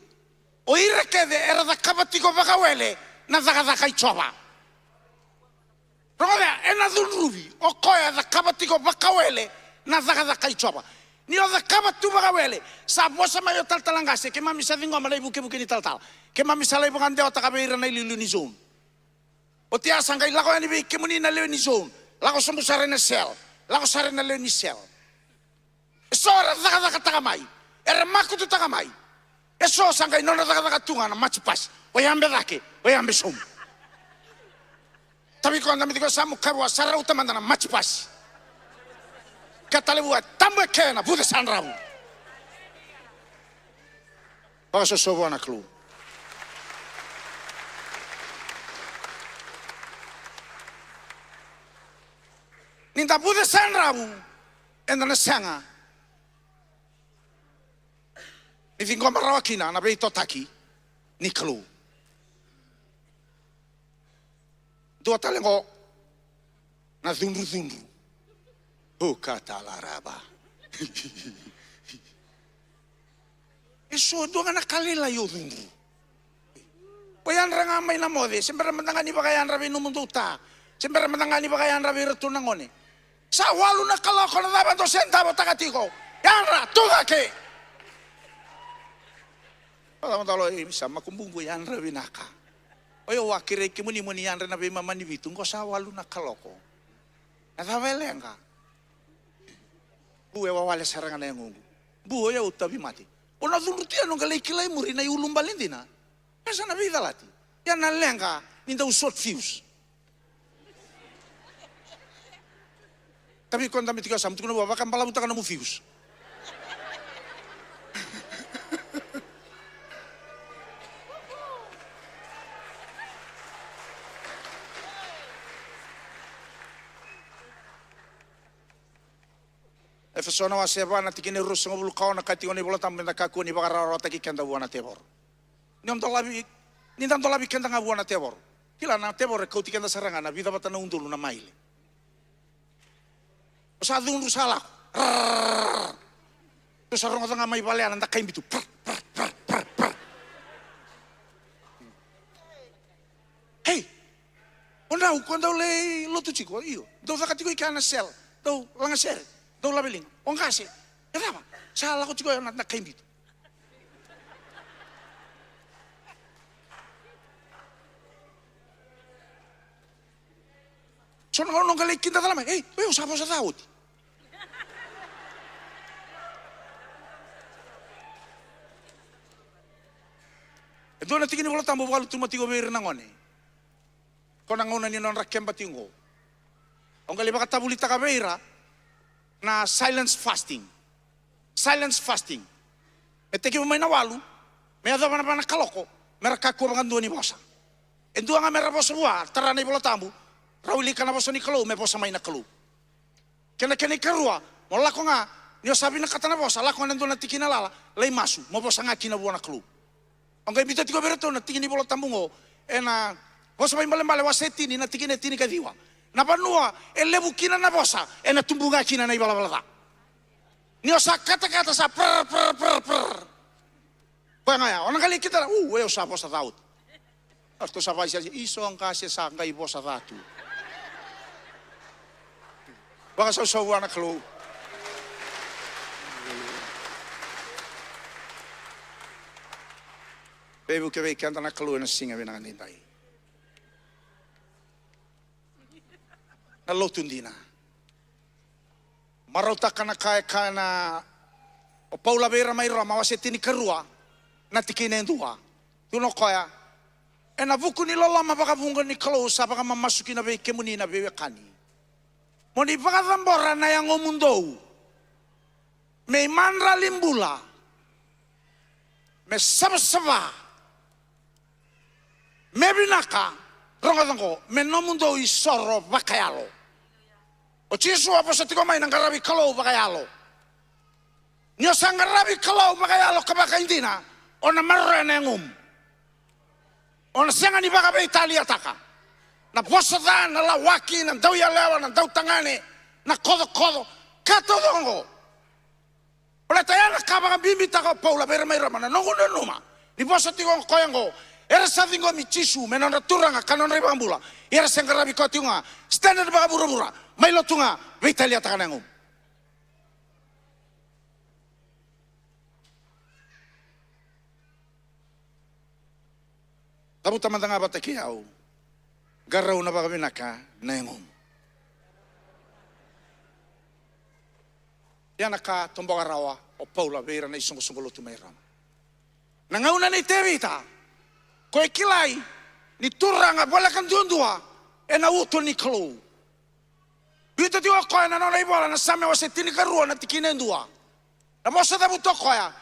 o ira kece era cakava tiko vakawele na cakacaka i Jiova. Rogoca, ena cudruvi o koya e cakava tiko vakawele na cakacaka i Jiova. Ni o cakava tu vakawele, sa vosa mai o talatala qase, keimami sa ciqoma na ivukevuke ni talatala. Keimami sa lai vakadewataka vei ira na iliuliu ni zone. Oti ya sa qai lako yani vei kemuni na lewe ni zone. Lako sobu sara ina cell. Lako sara ina lewe ni cell. Eso era cakacakataka mai, era makututaka mai. Eso sa qai nodra cakacaka tu ga na maji pasi. O yabe cake, o yabe sobu. Tavi koya dabe tiko e yasamu, kaya vua, sa rauta mada na maji pasi. Kaya tale vua, tabu eke na vucesa dravu. Vakasoso vua na Kalou. Ni da vucesa dravu, eda na sega ni ciqoma rawa kina na veitotaki ni Kalou. Dua tale qo na cudrucudru. O katalarava. Eso dua ga na ka lailai o cudru. O yadra ga mai na moce, se bera mada ga ni vakayadra vei nomudou ta. Se bera mada ga ni vakayadra vei iratou na gone. Sa walu na kaloko, na cava dou se davotaka tiko? Yadra, tu cake. O cava dalo, e, sa makubuqu, yadra vinaka. O yau a kerei kemuni mo ni yadra na veimama ni vitu, qo sa walu na kaloko. Na cava e leqa? Bu, e wawale sara ga na yagoqu. Bu, o yau tauvimate. O na cudru tu ya, noqu lai kila i muri na iulubale dina. E sa na veicalati. Ia na leqa ni dau short fuse. Tavi koya dabe tiko e yasamu, tukuna vua, vakabalavutaka nomu fuse. Efeso na wase va na tikina e ruasagavulu ka ono, kaya tiko na iVola Tabu, meda kakua ni vakarawarawataki keda vua na tevoro. Ni o dolavi, ni da dolavi keda ga vua na tevoro. Kila na tevoro e kauti keda sara ga na vica vata na udolu na maile. Sa cudru sa lako. Rrrr. Tou sa rogoca ga mai vale na dakai bitu. Prr, prr, prr, prr, prr. Hei, o drau ko dau lai lotu tiko? Io, dau caka tiko i kea na sel, dau lagasere, dau laveliga. O qase, e cava? Sa lako tiko ya na dakai bitu. So na gauna o qai lai kidacala mai, ei, o yau sa vosa ca oti. E dua na tiki ni Vola Tabu au vakalutuma tiko vei ira na gone. Ko na gauna ni nodra keba tiko qo. Au qai lai vakatavulitaka vei ira na silence fasting. Silence fasting. Me tekivu mai na walu, me yacova na va na kaloko, me ra kakua vakadua ni vosa. E dua ga me ra vosa vua, tara na iVola Tabu, ra wilika na vosa ni Kalou, me vosa mai na Kalou. Kei na kena ikarua, mo lako ga, ni o sa vinakata na vosa, lako ga na dua na tikina lala, lai masu, mo vosa ga kina vua na Kalou. Au qai biuta tiko vei iratou na tiki ni Vola Tabu qo, ena Vosa Vakaibalebale wase tini na tikina e tinikaciwa. Na vanua e levu kina na vosa, ena tubu ga kina na ivalavala ca. Ni o sa katakata sa prr, prr, prr, prr. Koya ga ya, o na qai lai kitala, u, e, au sa vosa ca oti. Ratou sa vakaisisia, i so qase sa qai vosa ca tu. Vakasausau vua na Kalou. Veivuke vei keda na Kalou ena siga vinaka nidai. Na lotu dina. Marautaka na ka e kaya na o Paula vei ira mai Roma, wase tinikarua, na tikina e dua. Tukuna o koya, ena vuku ni loloma vakavuqa ni Kalou sa vakamamasu kina vei kemuni na veiwekani, mo ni vakacabora na yagomudou me imadrali bula, me savasava, me vinaka, rogoca qo, me nomudou isoro vakayalo. O Jisu a vosa tiko mai na qaravi Kalou vakayalo. Ni o sa qaravi Kalou vakayalo ka vakaidina, o na maroroya na yagomu. O na sega ni vakaveitaliataka na vosa ca, na lawaki, na dauyalewa, na dautagane, na kocokoco, ka taucoko qo. Baleta ya na ka vakabibitaka o Paula vei ira mai Roma, na noqu nanuma ni vosa tiko o koya oqo, era sa ciqomi Jisu me nodra Turaga ka nodra iVakabula, ia era se qaravi koya tiko ga, standard vakavuravura, mai lotu ga, veitaliataka na yagomu. Cavuta mada ga vata kei au, qarauna vakavinaka na yagomu. Ia na ka toboka rawa o Paula vei ira na isoqosoqo lotu mai Roma. Na gauna nei Tevita, ko e kilai ni turaga voleka duadua ena uto ni Kalou. Biuta tiko o koya na nona ivola na Same wase tinikarua na tikina e dua. Na vosa cavuta o koya,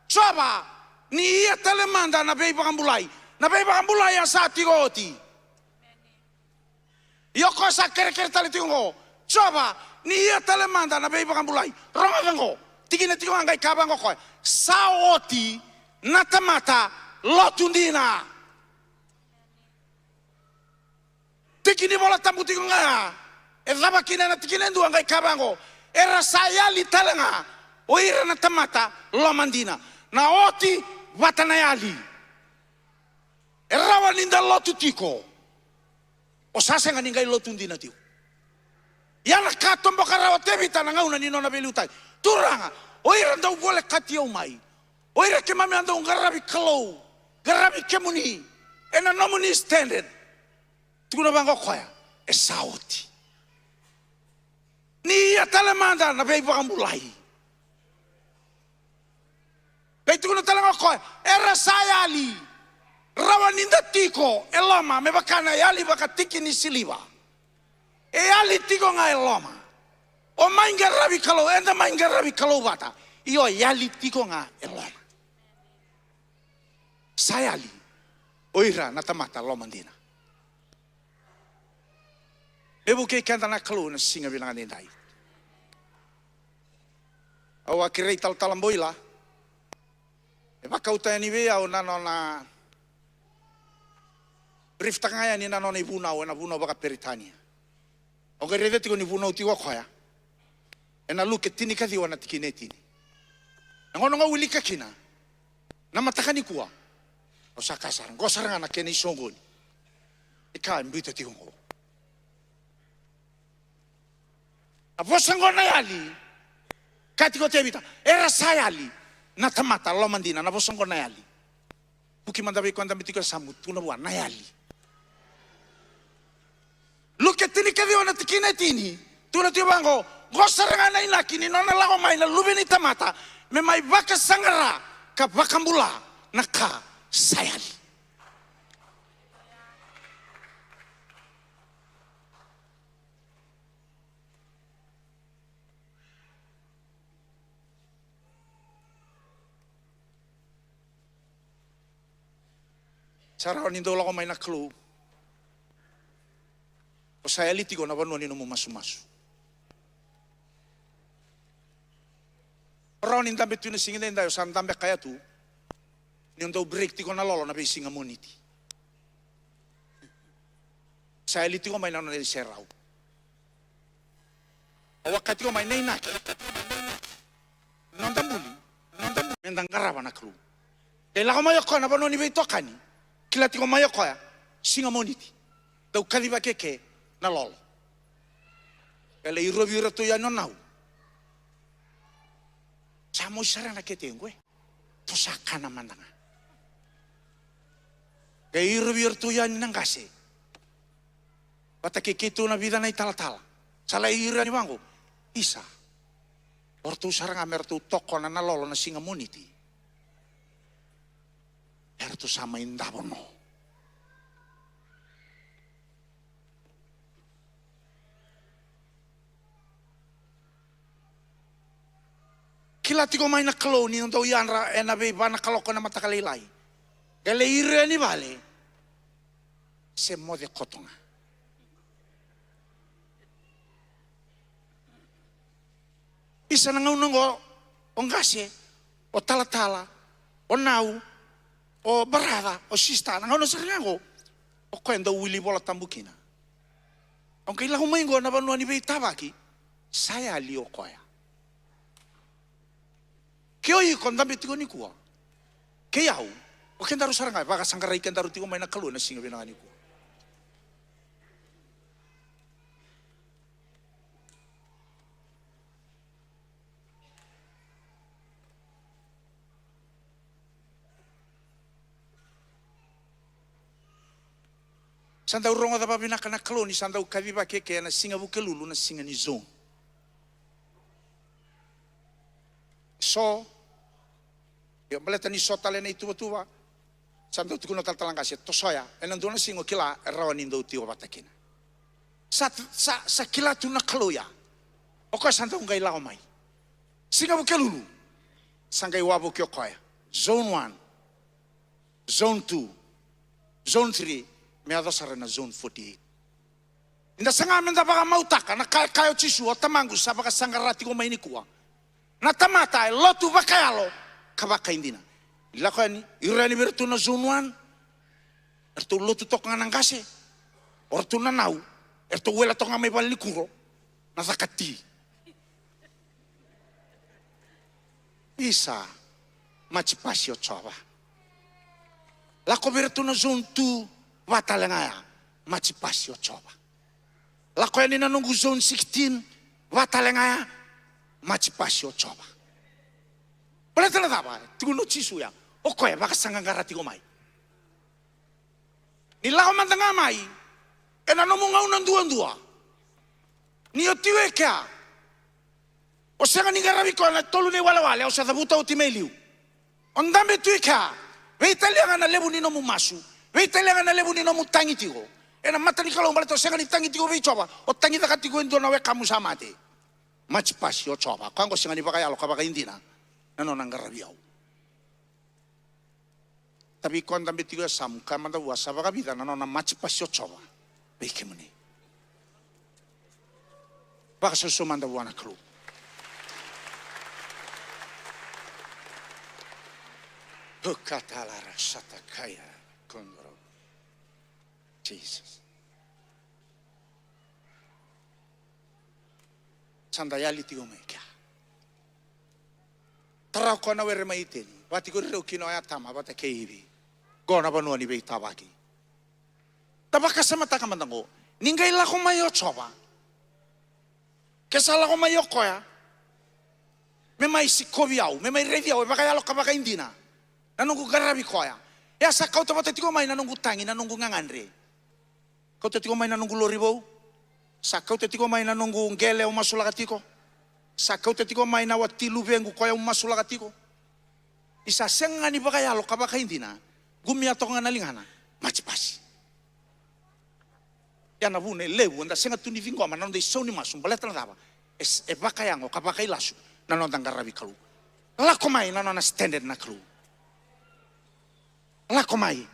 Jiova, ni ia tale mada na veivakabulai. Na veivakabulai a sa tiko oti. Ia o koya sa kerekere tale tiko oqo, Jiova, ni ia tale mada na veivakabulai. Rogoca oqo, tikina tiko ga qai kaya vaqo o koya, sa oti na tamata lotu dina. Tiki ni Vola Tabu tiko ga ya, e cava kina na tikina e dua qai kaya vaqo, era sa yali tale ga o ira na tamata lomadina. Na oti vata na yali. E rawa ni da lotu tiko, o sa sega ni qai lotu dina tiko. Ia na ka toboka rawa o Tevita na gauna ni nona veiliutaki, Turaga, o ira dau volekati au mai, o ira keimami a dau qaravi Kalou, qaravi kemuni ena nomuni standard. Tukuna vaqo o koya, e sa oti. Ni ia tale mada na veivakabulai. Qai tukuna tale ga o koya, era sa yali. Rawa ni da tiko e loma me vaka na yali vakatiki ni siliva. E yali tiko ga e loma. O mai qaravi Kalou, eda mai qaravi Kalou vata. Io, e yali tiko ga e loma. Sa yali o ira na tamata lomadina. Me vukei keda na Kalou na siga vinaka nidai. Au a kerei Talatala Boila e vakauta yani vei au na nona brief taka ga yani na nona ivunau ena vunau vakaperitania. Au qai raica tiko ni vunau tiko o koya. Ena Luke tinikaciwa na tikina e tini. Na gauna ga au wilika kina na mataka nikua, au sa kaya sara, qo sara ga na kena isoqoni. E ka e biuta tiko qo. Na vosa qo na yali. Kaya tiko o Tevita, era sa yali na tamata lomadina, na vosa qo na yali. Vuki mada vei koya dabe tiko e yasamu, tukuna vua na yali. Luke tinikaciwa na tikina e tini, tukuna tiko vaqo, qo sara ga na inaki ni nona lako mai na Luve ni tamata me mai vakasaqara ka vakabula na ka sa yali. Sa rawa ni dau lako mai na Kalou. O sa yali tiko na vanua ni nomu masumasu. O rawa ni dabe tu na siga edaidai, o sa dabe kaya tu. Ni o dau break tiko na lolo na veisiga Moniti. Sa yali tiko mai na nona iserau. O vaka tiko mai na inaki. Noda buli, noda buli. Meda qarava na Kalou. Qai lako mai o koya na vanua ni veitokani. Kila tiko mai o koya. Siga Moniti. Dau kacivaki eke na lolo. E lai irovi iratou yani o nau. Sa mosi sara na kete qo e. Tou sa kana mada ga. Qai irovi iratou yani na qase. Vata kei keitou na vica na italatala. Sa lai ira yani vaqo. Isa. O ratou sara ga me ratou tokona na lolo na siga Moniti. Eratou sa mai davo no. Kila tiko mai na Kalou ni dau yadra ena veiva na kaloko ena mataka lailai. Qai lai ira yani vale. Se moce koto ga. Isa na gauna oqo, o qase, o talatala, o nau, o baraca, o sista, na gauna sara ga oqo, o koya dau wili Vola Tabu kina. Au qai lako mai oqo na vanua ni veitavaki, sa yali o koya. Ke o iko dabe tiko nikua, kei au, o kedaru sara ga e vakasaqarai kedaru tiko mai na Kalou ena siga vinaka nikua. Sa dau rogoca vavinaka na Kalou ni sa dau kacivaki eke ena siga Vukelulu na siga ni zone. So, io, baleta ni so tale na ituvatuva, sa dau tukuna o talatala qase, tosoya, ena dua na siga o kila e rawa ni dau tiko vata kina. Sa, sa, sa kila tu na Kalou ya. O koya sa dau qai lako mai. Siga Vukelulu. Sa qai wavoki o koya. Zone one. Zone two. Zone three. Me yaco sara na zone forty-eight. Ni da saga me da vakamautaka na ka e kaya o Jisu, o Tamaqu sa vakasaqara tiko mai nikua. Na tamata e lotu vakayalo ka vakaidina. Ni lako yani, ira yani vei iratou na zone one. Eratou lotu toka ga na qase. O ratou na nau. Eratou wele toka ga mai valenikuro. Na caka ti. Isa, maji pasi o Jiova. Lako vei iratou na zone two, vata tale ga ya, maji pasi o Jiova. Lako yani na noqu zone sixteen, vata tale ga ya, maji pasi o Jiova. Baleta na cava, tukuna o Jisu ya, o koya e vakasaqaqara tiko mai. Ni lako mada ga mai ena nomu gauna duadua. Ni o tiko e kea, o sega ni qaravi koya na tolu na iwalewale au sa cavuta oti mai liu. O dabe tu e kea, veitalia ga na levu ni nomu masu, veitalia ga na levu ni nomu tagi tiko ena mata ni Kalou, baleta o sega ni tagi tiko vei Jiova, o tagicaka tiko e dua na wekamu sa mate. Maji pasi o Jiova, koya oqo sega ni vakayalo ka vakaidina na nona qaravi au. Tavi koya dabe tiko e yasamu, kaya mada vua, sa vakavica na nona maji pasi o Jiova vei kemuni. Vakasoso mada vua na Kalou. Hukatalara satakaya kondoro. Jesus. Sa da yali tiko mai kea. Tara o koya na were mai Iteni, vati ko rau kina o Atama vata kei Ivi. Qo na vanua ni veitavaki. Da vakasamataka mada qo, ni qai lako mai o Jiova. Ke sa lako mai o koya me mai sikovi au, me mai raici au e vakayalo ka vakaidina na noqu qaravi koya. E a sa kauta vata tiko mai na noqu tagi, na noqu gagadre. Kauta tiko mai na noqu lori vou. Sa kauta tiko mai na noqu qele au masulaka tiko. Sa kauta tiko mai na wati luvequ koya au masulaka tiko. Ni sa sega ga ni vakayalo ka vakaidina, qumia toka ga na ligana, maji pasi. Ia na vuna e levu eda sega tu ni ciqoma na noda isau ni masu, baleta na cava? E, e vakayago ka vakailasu na noda qaravi Kalou. Lako mai na nona standard na Kalou. Lako mai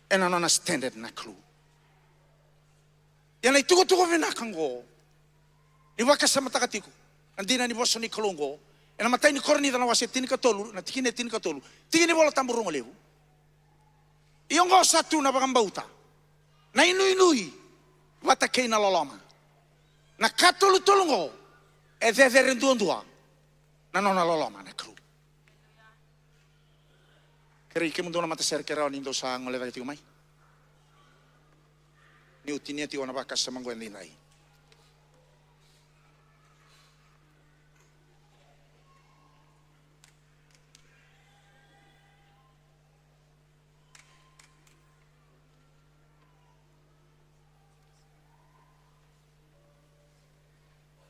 ena nona standard na Kalou. Ia na itukutuku vinaka oqo, ni vakasamataka tiko na dina ni vosa ni Kalou oqo, ena imatai ni Korinica na wase tinikatolu, na tikina e tinikatolu, tiki ni Vola Tabu rogo levu. Ia oqo sa tu na vakabauta, na inuinui vata kei na loloma. Na ka tolutolu oqo e cecere duadua na nona loloma na Kalou. Kerei kemudou na matasere ke rawa ni dou sa gole cake tiko mai. Niu tinia tiko na vakasama oqo edaidai.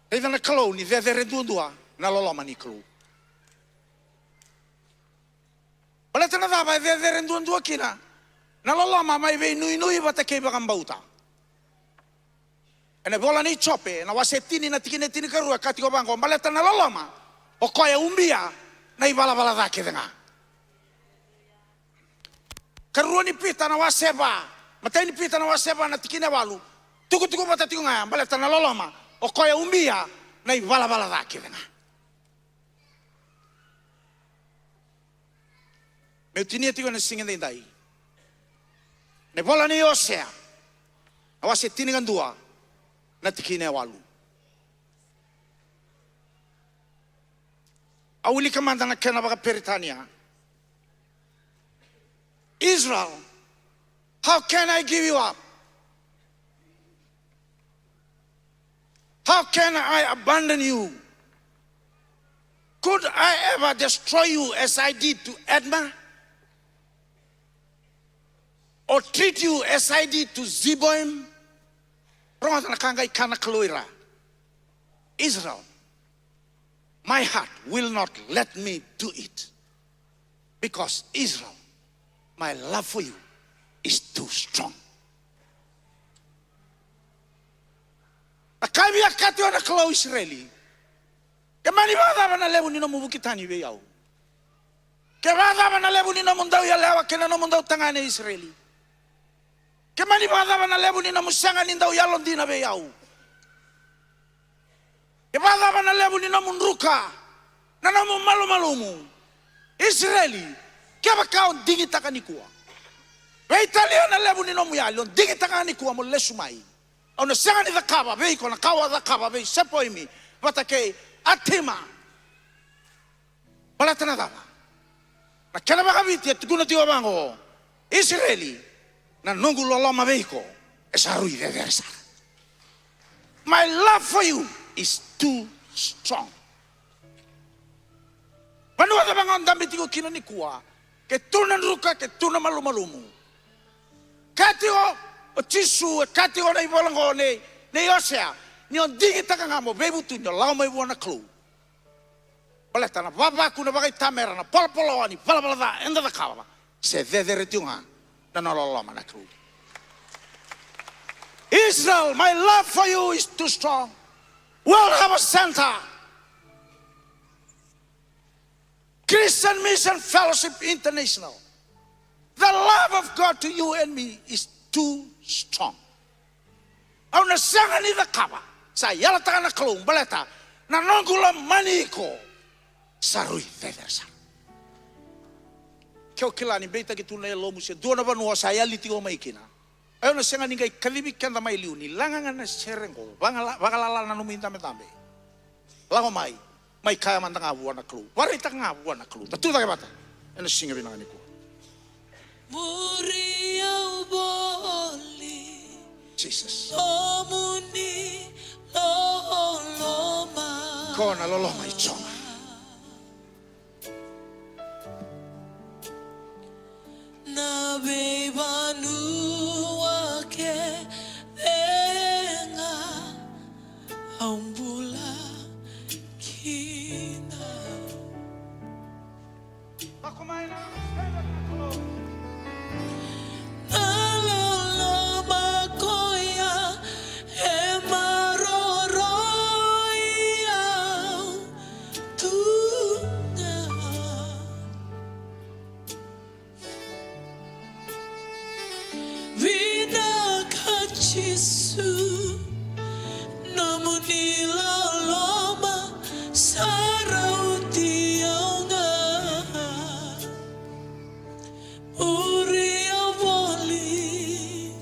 Raica na Kalou ni cecere duadua na loloma ni Kalou. Baleta na cava e cecere duadua kina na loloma mai vei nuinui vata kei vakabauta? Ena ivola nei Jope, na wase tini na tikina e tinikarua, e kaya tiko vaqo, baleta na loloma o koya e ubia na ivalavala ca kece ga. Karua ni Pita na wase va, matai ni Pita na wase va na tikina e walu, tukutuku vata tiko ga ya, baleta na loloma o koya e ubia na ivalavala ca kece ga. Meu tinia tiko ena siga edaidai na ivola nei Osea, na wase tinikadua na tikina e walu. Au wilika mada na kena vakaperitania. Israel, how can I give you up? How can I abandon you? Could I ever destroy you as I did to Admah? Or treat you as I did to Zeboim? Rogoca na ka qai kaya na Kalou vei ira. Israel, my heart will not let me do it. Because Israel, my love for you is too strong. Na ka e via kaya tiko na Kalou, Isireli, ke mani vakacava na levu ni nomu vuki tani vei au? Ke vakacava na levu ni nomu dauyalewa kei na nomu dautagane, Isireli? Ke mani vakacava na levu ni nomu sega ni dau yalodina vei au? Ke vakacava na levu ni nomu druka, na nomu malumalumu, Isireli, kevaka o digitaka nikua, veitalia na levu ni nomu yali, o digitaka nikua mo lesu mai, au na sega ni cakava vei iko na ka au a cakava vei Sepoimi vata kei Atima. Baleta na cava? Na kena vakaviti e tukuna tiko vaqo, Isireli, na noqu loloma vei iko e sa rui cecere sara. My love for you is too strong. Vanua cava ga o dabe tiko kina nikua, ke tu na druka, ke tu na malumalumu, kaya tiko o Jisu, e kaya tiko na ivola oqo nei, nei Osea, ni o digitaka ga mo veivutuni, o lako mai vua na Kalou. Baleta na vavaku, na vakaitamera, na polopolowa ni valavala ca eda cakava, se cecere tiko ga na nona loloma na Kalou. Israel, my love for you is too strong. World Harvest Centre, Christian Mission Fellowship International, the love of God to you and me is too strong. Au na sega ni cakava, sa yalataka na Kalou, baleta na noqu lomani iko sa rui cecere sara. Ke o kila ni beitaki tu na yalomu se dua na vanua o sa yali tiko mai kina, au na sega ni qai kacivi keda mai liu ni laga ga na sere oqo, vakala-, vakalala na nomu idabedabe. Lako mai, mai kaya mada ga vua na Kalou. Vakaraitaka ga vua na Kalou. Da tucake vata ena siga vinaka nikua. Muri au voli. Jesus. Nomuni loloma. Ko na loloma i Jiova. Na veivanua kece ga au bula kina. Na loloma koya e maroroi au tu ga. Vinaka Jisu, nomuni loloma sa rauti au ga. Muri au voli,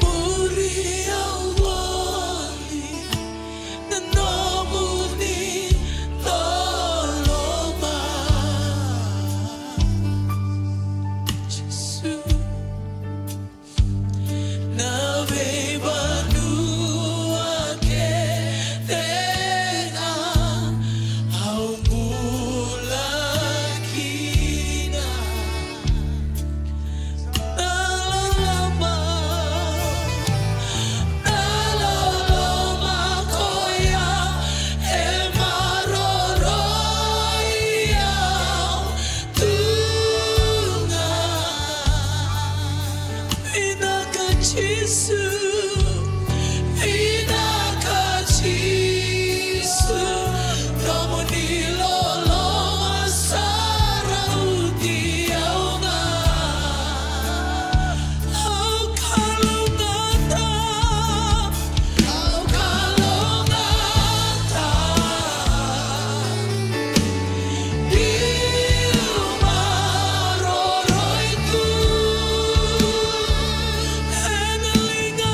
muri au voli, na nomuni loloma. Jisu. Na veivanua kece ga au bula kina. Na loloma, na loloma koya e maroroi au tu ga. Vinaka Jisu, vinaka Jisu, nomuni loloma sa rauti au ga. Au kalougata, au kalougata. Niu maroroi tu ena liga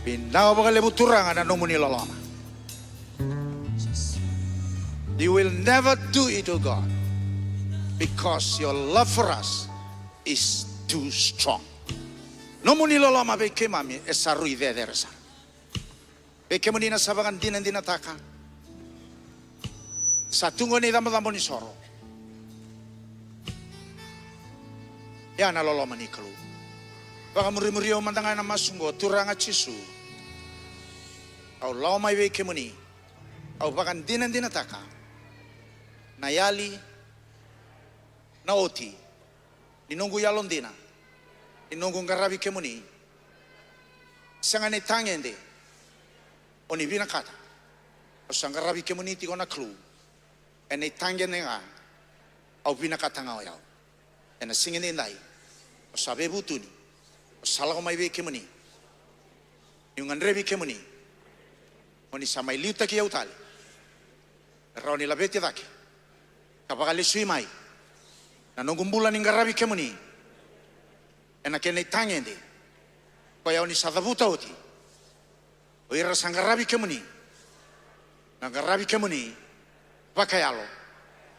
Vinaka vakalevu Turaga na nomuni loloma. You will never do it, O God, because your love for us is too strong. Nomuni loloma vei keimami e sa rui cecere sara. Vei kemuni na sa vakadinadinataka, sa tu qo na icabocabo ni soro. Ia na loloma ni Kalou. Vakamurimuri au mada ga ena masu qo, Turaga Jisu. Au lako mai vei kemuni. Au vakadinadinataka na yali, na oti ni noqu yalodina, ni noqu qaravi kemuni. Sega ni tagede o ni vinakata. Au sa qaravi kemuni tiko na Kalou. Ena itagede ga au vinakata ga o yau. Ena siga edaidai au sa veivutuni. Au sa lako mai vei kemuni. Niu gadrevi kemuni. O ni sa mai liutaki au tale. E rawa ni laveti cake ka vakalesui mai na noqu bula ni qaravi kemuni. Ena kena itagede ko yau ni sa cavuta oti. O ira sa qaravi kemuni, na qaravi kemuni vakayalo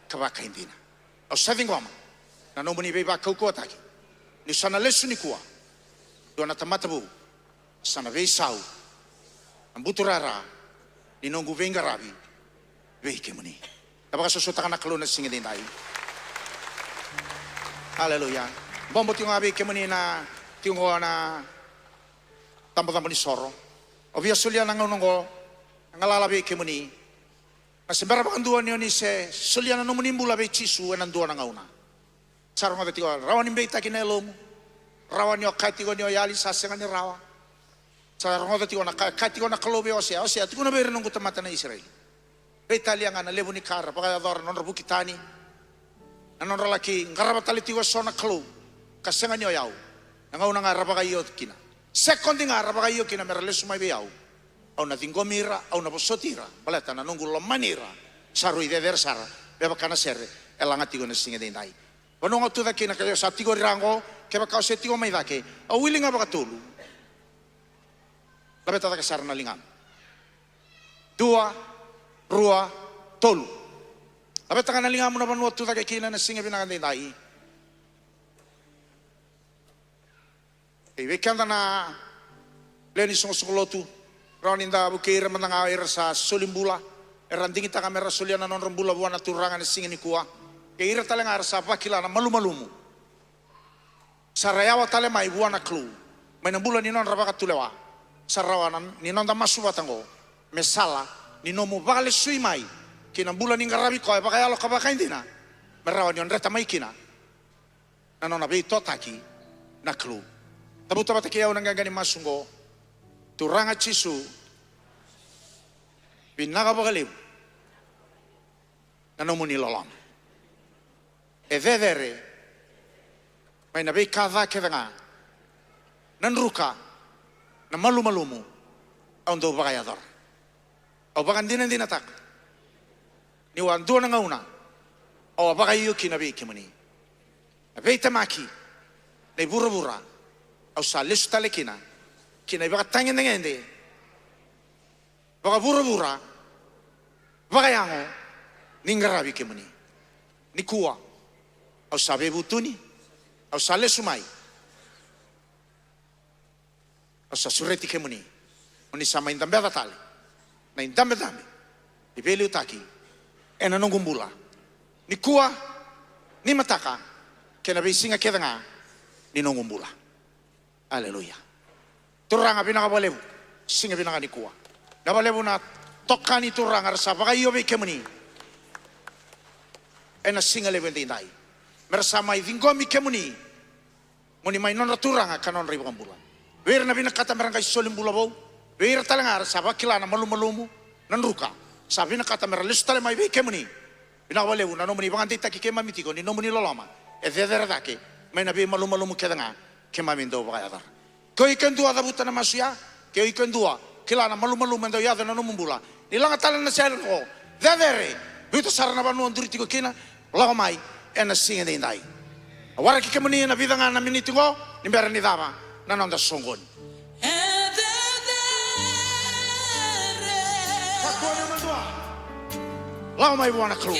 ka vakaidina. Au sa ciqoma na nomuni veivakaukauwataki. Niu sa na lesu nikua, dua na tamata vou, sa na veisau na buturara ni noqu veiqaravi vei kemuni. Na vakasosomitaka na Kalou na siga edaidai. Aleluya. Bobo tiko ga vei kemuni na tiko qo na icabocabo ni soro. Au via solia na gauna qo, na galala vei kemuni. Na se bera vakadua ni o ni se solia na nomuni bula vei Jisu ena dua na gauna. Sa rogoca tiko, rawa ni beitaki na yalomu. Rawa ni o kaya tiko ni o yali, sa sega ni rawa. Sa rogoca tiko na ka, kaya tiko na Kalou vei Osea, Osea, tukuna vei ira na noqu tamata na Isireli. Veitalia ga na levu ni ka era vakayacora na nodra vuki tani, na nodra laki qarava tale tiko eso na kalou ka sega ni o yau. Na gauna ga era vakaio kina, sekodi ga era vakaio kina mera lesu mai vei au, au na ciqomi ira, au na vosoti ira, baleta na noqu lomani ira sa rui cecere sara, me vaka na sere e laga tiko ena siga edaidai. Vanua ga o tu cake kina, ke o sa tiko i ra qo, kevaka o se tiko mai cake, au wili ga vakatolu. Laveta cake sara na ligamu. Dua, rua, tolu. Laveta ga na ligamu na vanua o tu cake kina ena siga vinaka edaidai. Ei, vei keda na lewe ni soqosoqo lotu, rawa ni da vukei ira mada ga o ira sa soli bula, era digitaka mera solia na nodra bula vua na Turaga ena siga nikua. Kei ira tale ga era sa vakila na malumalumu. Sa ra yawa tale mai vua na Kalou mai na bula ni nodra vakatulewa. Sa rawa na, ni noda masu vata oqo me sala ni nomu vakalesui mai ki na bula ni qaravi koya vakayalo ka vakaidina, me rawa ni o dreta mai kina na nona veitotaki na Kalou. Cavuta vata kei au na qaqa ni masu oqo. Turaga Jisu, vinaka vakalevu na nomuni loloma. E cecere mai na veika ca kece ga, na druka, na malumalumu au dau vakayacora. Au vakadinadinataka niu a dua na gauna au a vakaio kina vei kemuni. Na veitemaki, na ivuravura au sa lesu tale kina ki na ivakatagedegede vakavuravura, vakayago ni qaravi kemuni. Nikua au sa veivutuni, au sa lesu mai. Au sa sureti kemuni mo ni sa mai dabeca tale na idabedabe ni veiliutaki ena noqu bula nikua, nimataka, kei na veisiga kece ga ni noqu bula. Aleluya. Turaga, vinaka vakalevu. Siga vinaka nikua. Na vakalevu na tokani, Turaga, era sa vakaio vei kemuni ena siga levu edaidai, me ra sa mai ciqomi kemuni mo ni mai nodra Turaga ka nodra iVakabula. Vei ira na vinakata me ra qai soli bula vou, vei ira tale ga era sa vakila na malumalumu, na druka, sa vinakata me ra lesu tale mai vei kemuni. Vinaka vakalevu na nomuni vakadeitaki keimami tiko ni nomuni loloma e cecere cake mai na veimalumalumu kece ga keimami dau vakayacora. Ke o iko e dua cavuta na masu ya, ke o iko e dua kila na malumalumu e dau yaco ena nomu bula, ni laga tale na sere oqo, cecere, biuta sara na vanua o duri tiko kina, lako mai ena siga edaidai. Au waraki kemuni ena vica ga na miniti oqo ni bera ni cava na noda soqoni. Kakua ni madua. Lako mai vua na Kalou.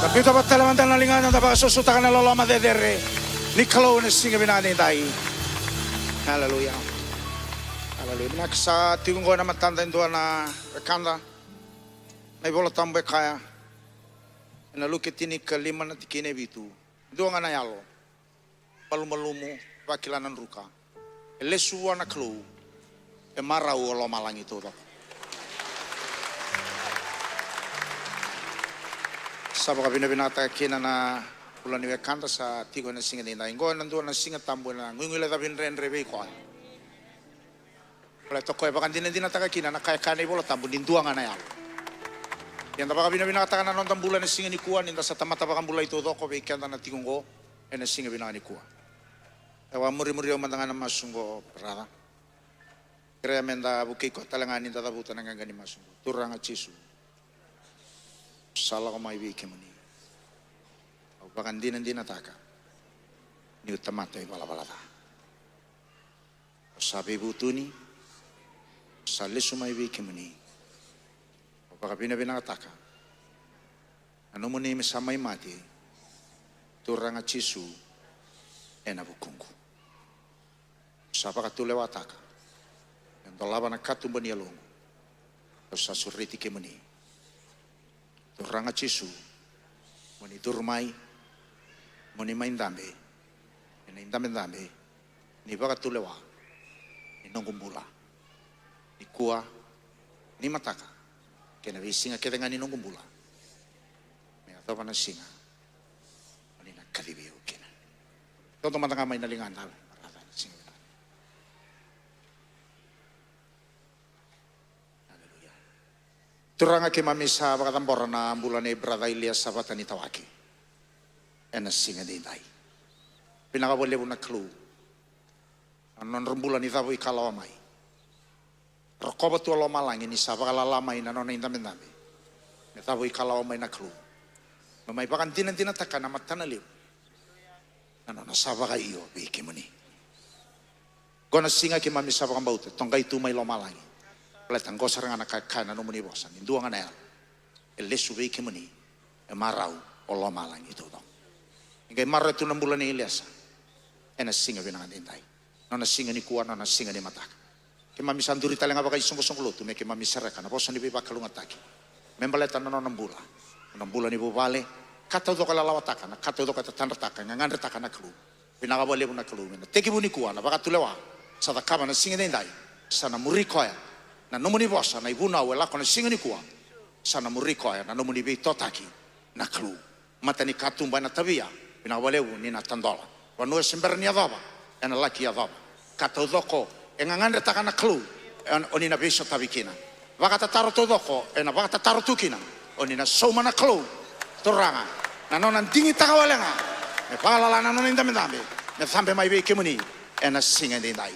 Da biuta vata tale mada na ligada, da vakasosotaka na loloma cecere ni Kalou ena siga vinaka edaidai. Aleluya. Aleluya. Vinaka. Sa tiko oqo ena matada e dua na wekada. Na iVola Tabu e kaya ena Luke tinikalima na tikina e vitu: Dua ga na yalo, malumalumu, vakila na druka, e lesu vua na Kalou, e marau o lomalagi taucoko. Sa vakavinavinakataka kina na bula ni wekada sa tiko ena siga edaidai. Oqo ena dua na Siga Tabu ena guiguilecavi dredre vei koya. Baleta o koya e vakadinadinataka kina na ka e kaya na iVola Tabu ni dua ga na yalo. Ia da vakavinavinakataka na noda bula ena siga nikua ni da sa tamata vakabulai taucoko. Vei keda na tiko oqo ena siga vinaka nikua, e vakamurimuri au mada ga na masu oqo, brother. Kerea me da vukei koya tale ga ni da cavuta na qaqa ni masu oqo. Turaga Jisu, sa lako mai vei kemuni. Au vakadinadinataka niu tamata ivalavala ca. Au sa veivutuni, au sa lesu mai vei kemuni. Au vakavinavinakataka na nomuni me sa mai mate, Turaga Jisu, ena vukuqu. Au sa vakatulewataka me dolava na katuba ni yaloqu. Au sa sureti kemuni, Turaga Jisu, mo ni curu mai, mo ni mai dabe ena idabedabe ni vakatulewa ni noqu bula nikua, nimataka, kei na veisiga kece ga ni noqu bula, me yacova na siga o ni na kacivi au kina. Dodo mada ga mai na ligada, brother, na siga vinaka. Aleluya. Turaga, keimami sa vakacabora na bula nei brother Ilia Savata ni Tawake ena siga edaidai. Vinaka vakalevu na Kalou. na nodra bula ni cava o ikalawa mai. Rokova tu o lomalagi ni sa vakalala mai na nona idabedabe me cava o ikalawa mai na Kalou. Me mai vakadinadinataka na matana levu na nona sa vakaio vei kemuni. Qo na siga keimami sa vakabauta, toqai tu mai lomalagi. Baleta qo sara ga na ka e kaya na nomuni vosa, ni dua ga na yalo e lesu vei kemuni e marau o lomalagi taucoko. Ni qai marau tu na bula nei Eliesa ena siga vinaka edaidai. Nona siga nikua, nona siga ni mataka. Keimami sa duri tale ga vakaisoqosoqo lotu me keimami sereka na vosa ni veivakalougatataki me baleta na nona bula, na bula ni vuvale, ka taucoko e lalawataka, na ka taucoko e tatadrataka, e gagadretaka na Kalou. Vinaka vakalevu na Kalou me na tekivu nikua na vakatulewa sa cakava na siga edaidai. Sa na muri koya na nomuni vosa, na ivunau e lako na siga nikua. Sa na muri koya na nomuni veitotaki na Kalou. Mata ni katuba ena tavia, vinaka vakalevu ni na tadola. Vanua e se bera ni yacova, ena laki yacova. Ka taucoko e gagadretaka na Kalou, e, o ni na veisotavi kina. Vakatataro taucoko ena vakatataro tu kina, o ni na sauma na Kalou. Turaga, na nona digitaka wale ga me vakalala na nona idabedabe me cabe mai vei kemuni ena siga edaidai.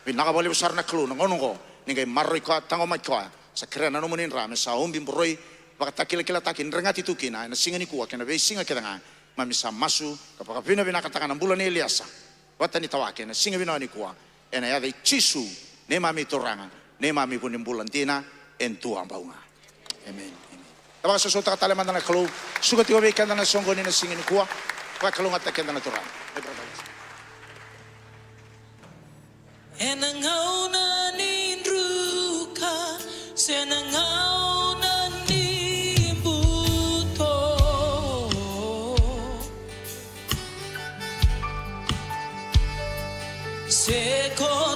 Vinaka vakalevu sara na Kalou na gauna oqo, ni qai maroroi koya, taqomaki koya. Sa kerea na nomuni dra me sa ubi, boroi, vakatakilakilataki, dregati tu kina ena siga nikua kei na veisiga kece ga. Keimami sa masu ka vakavinavinakataka na bula nei Eliesa vata ni tawake ena siga vinaka nikua, ena yaca i Jisu, neimami Turaga, neimami vu ni bula dina e dua bau ga. Emeni. Emeni. Da vakasausautaka tale mada na Kalou. Suka tiko vei keda na soqoni ena siga nikua. Vakalougatataki keda na Turaga. Ena gauna ni druka se na gauna ni buto, se ko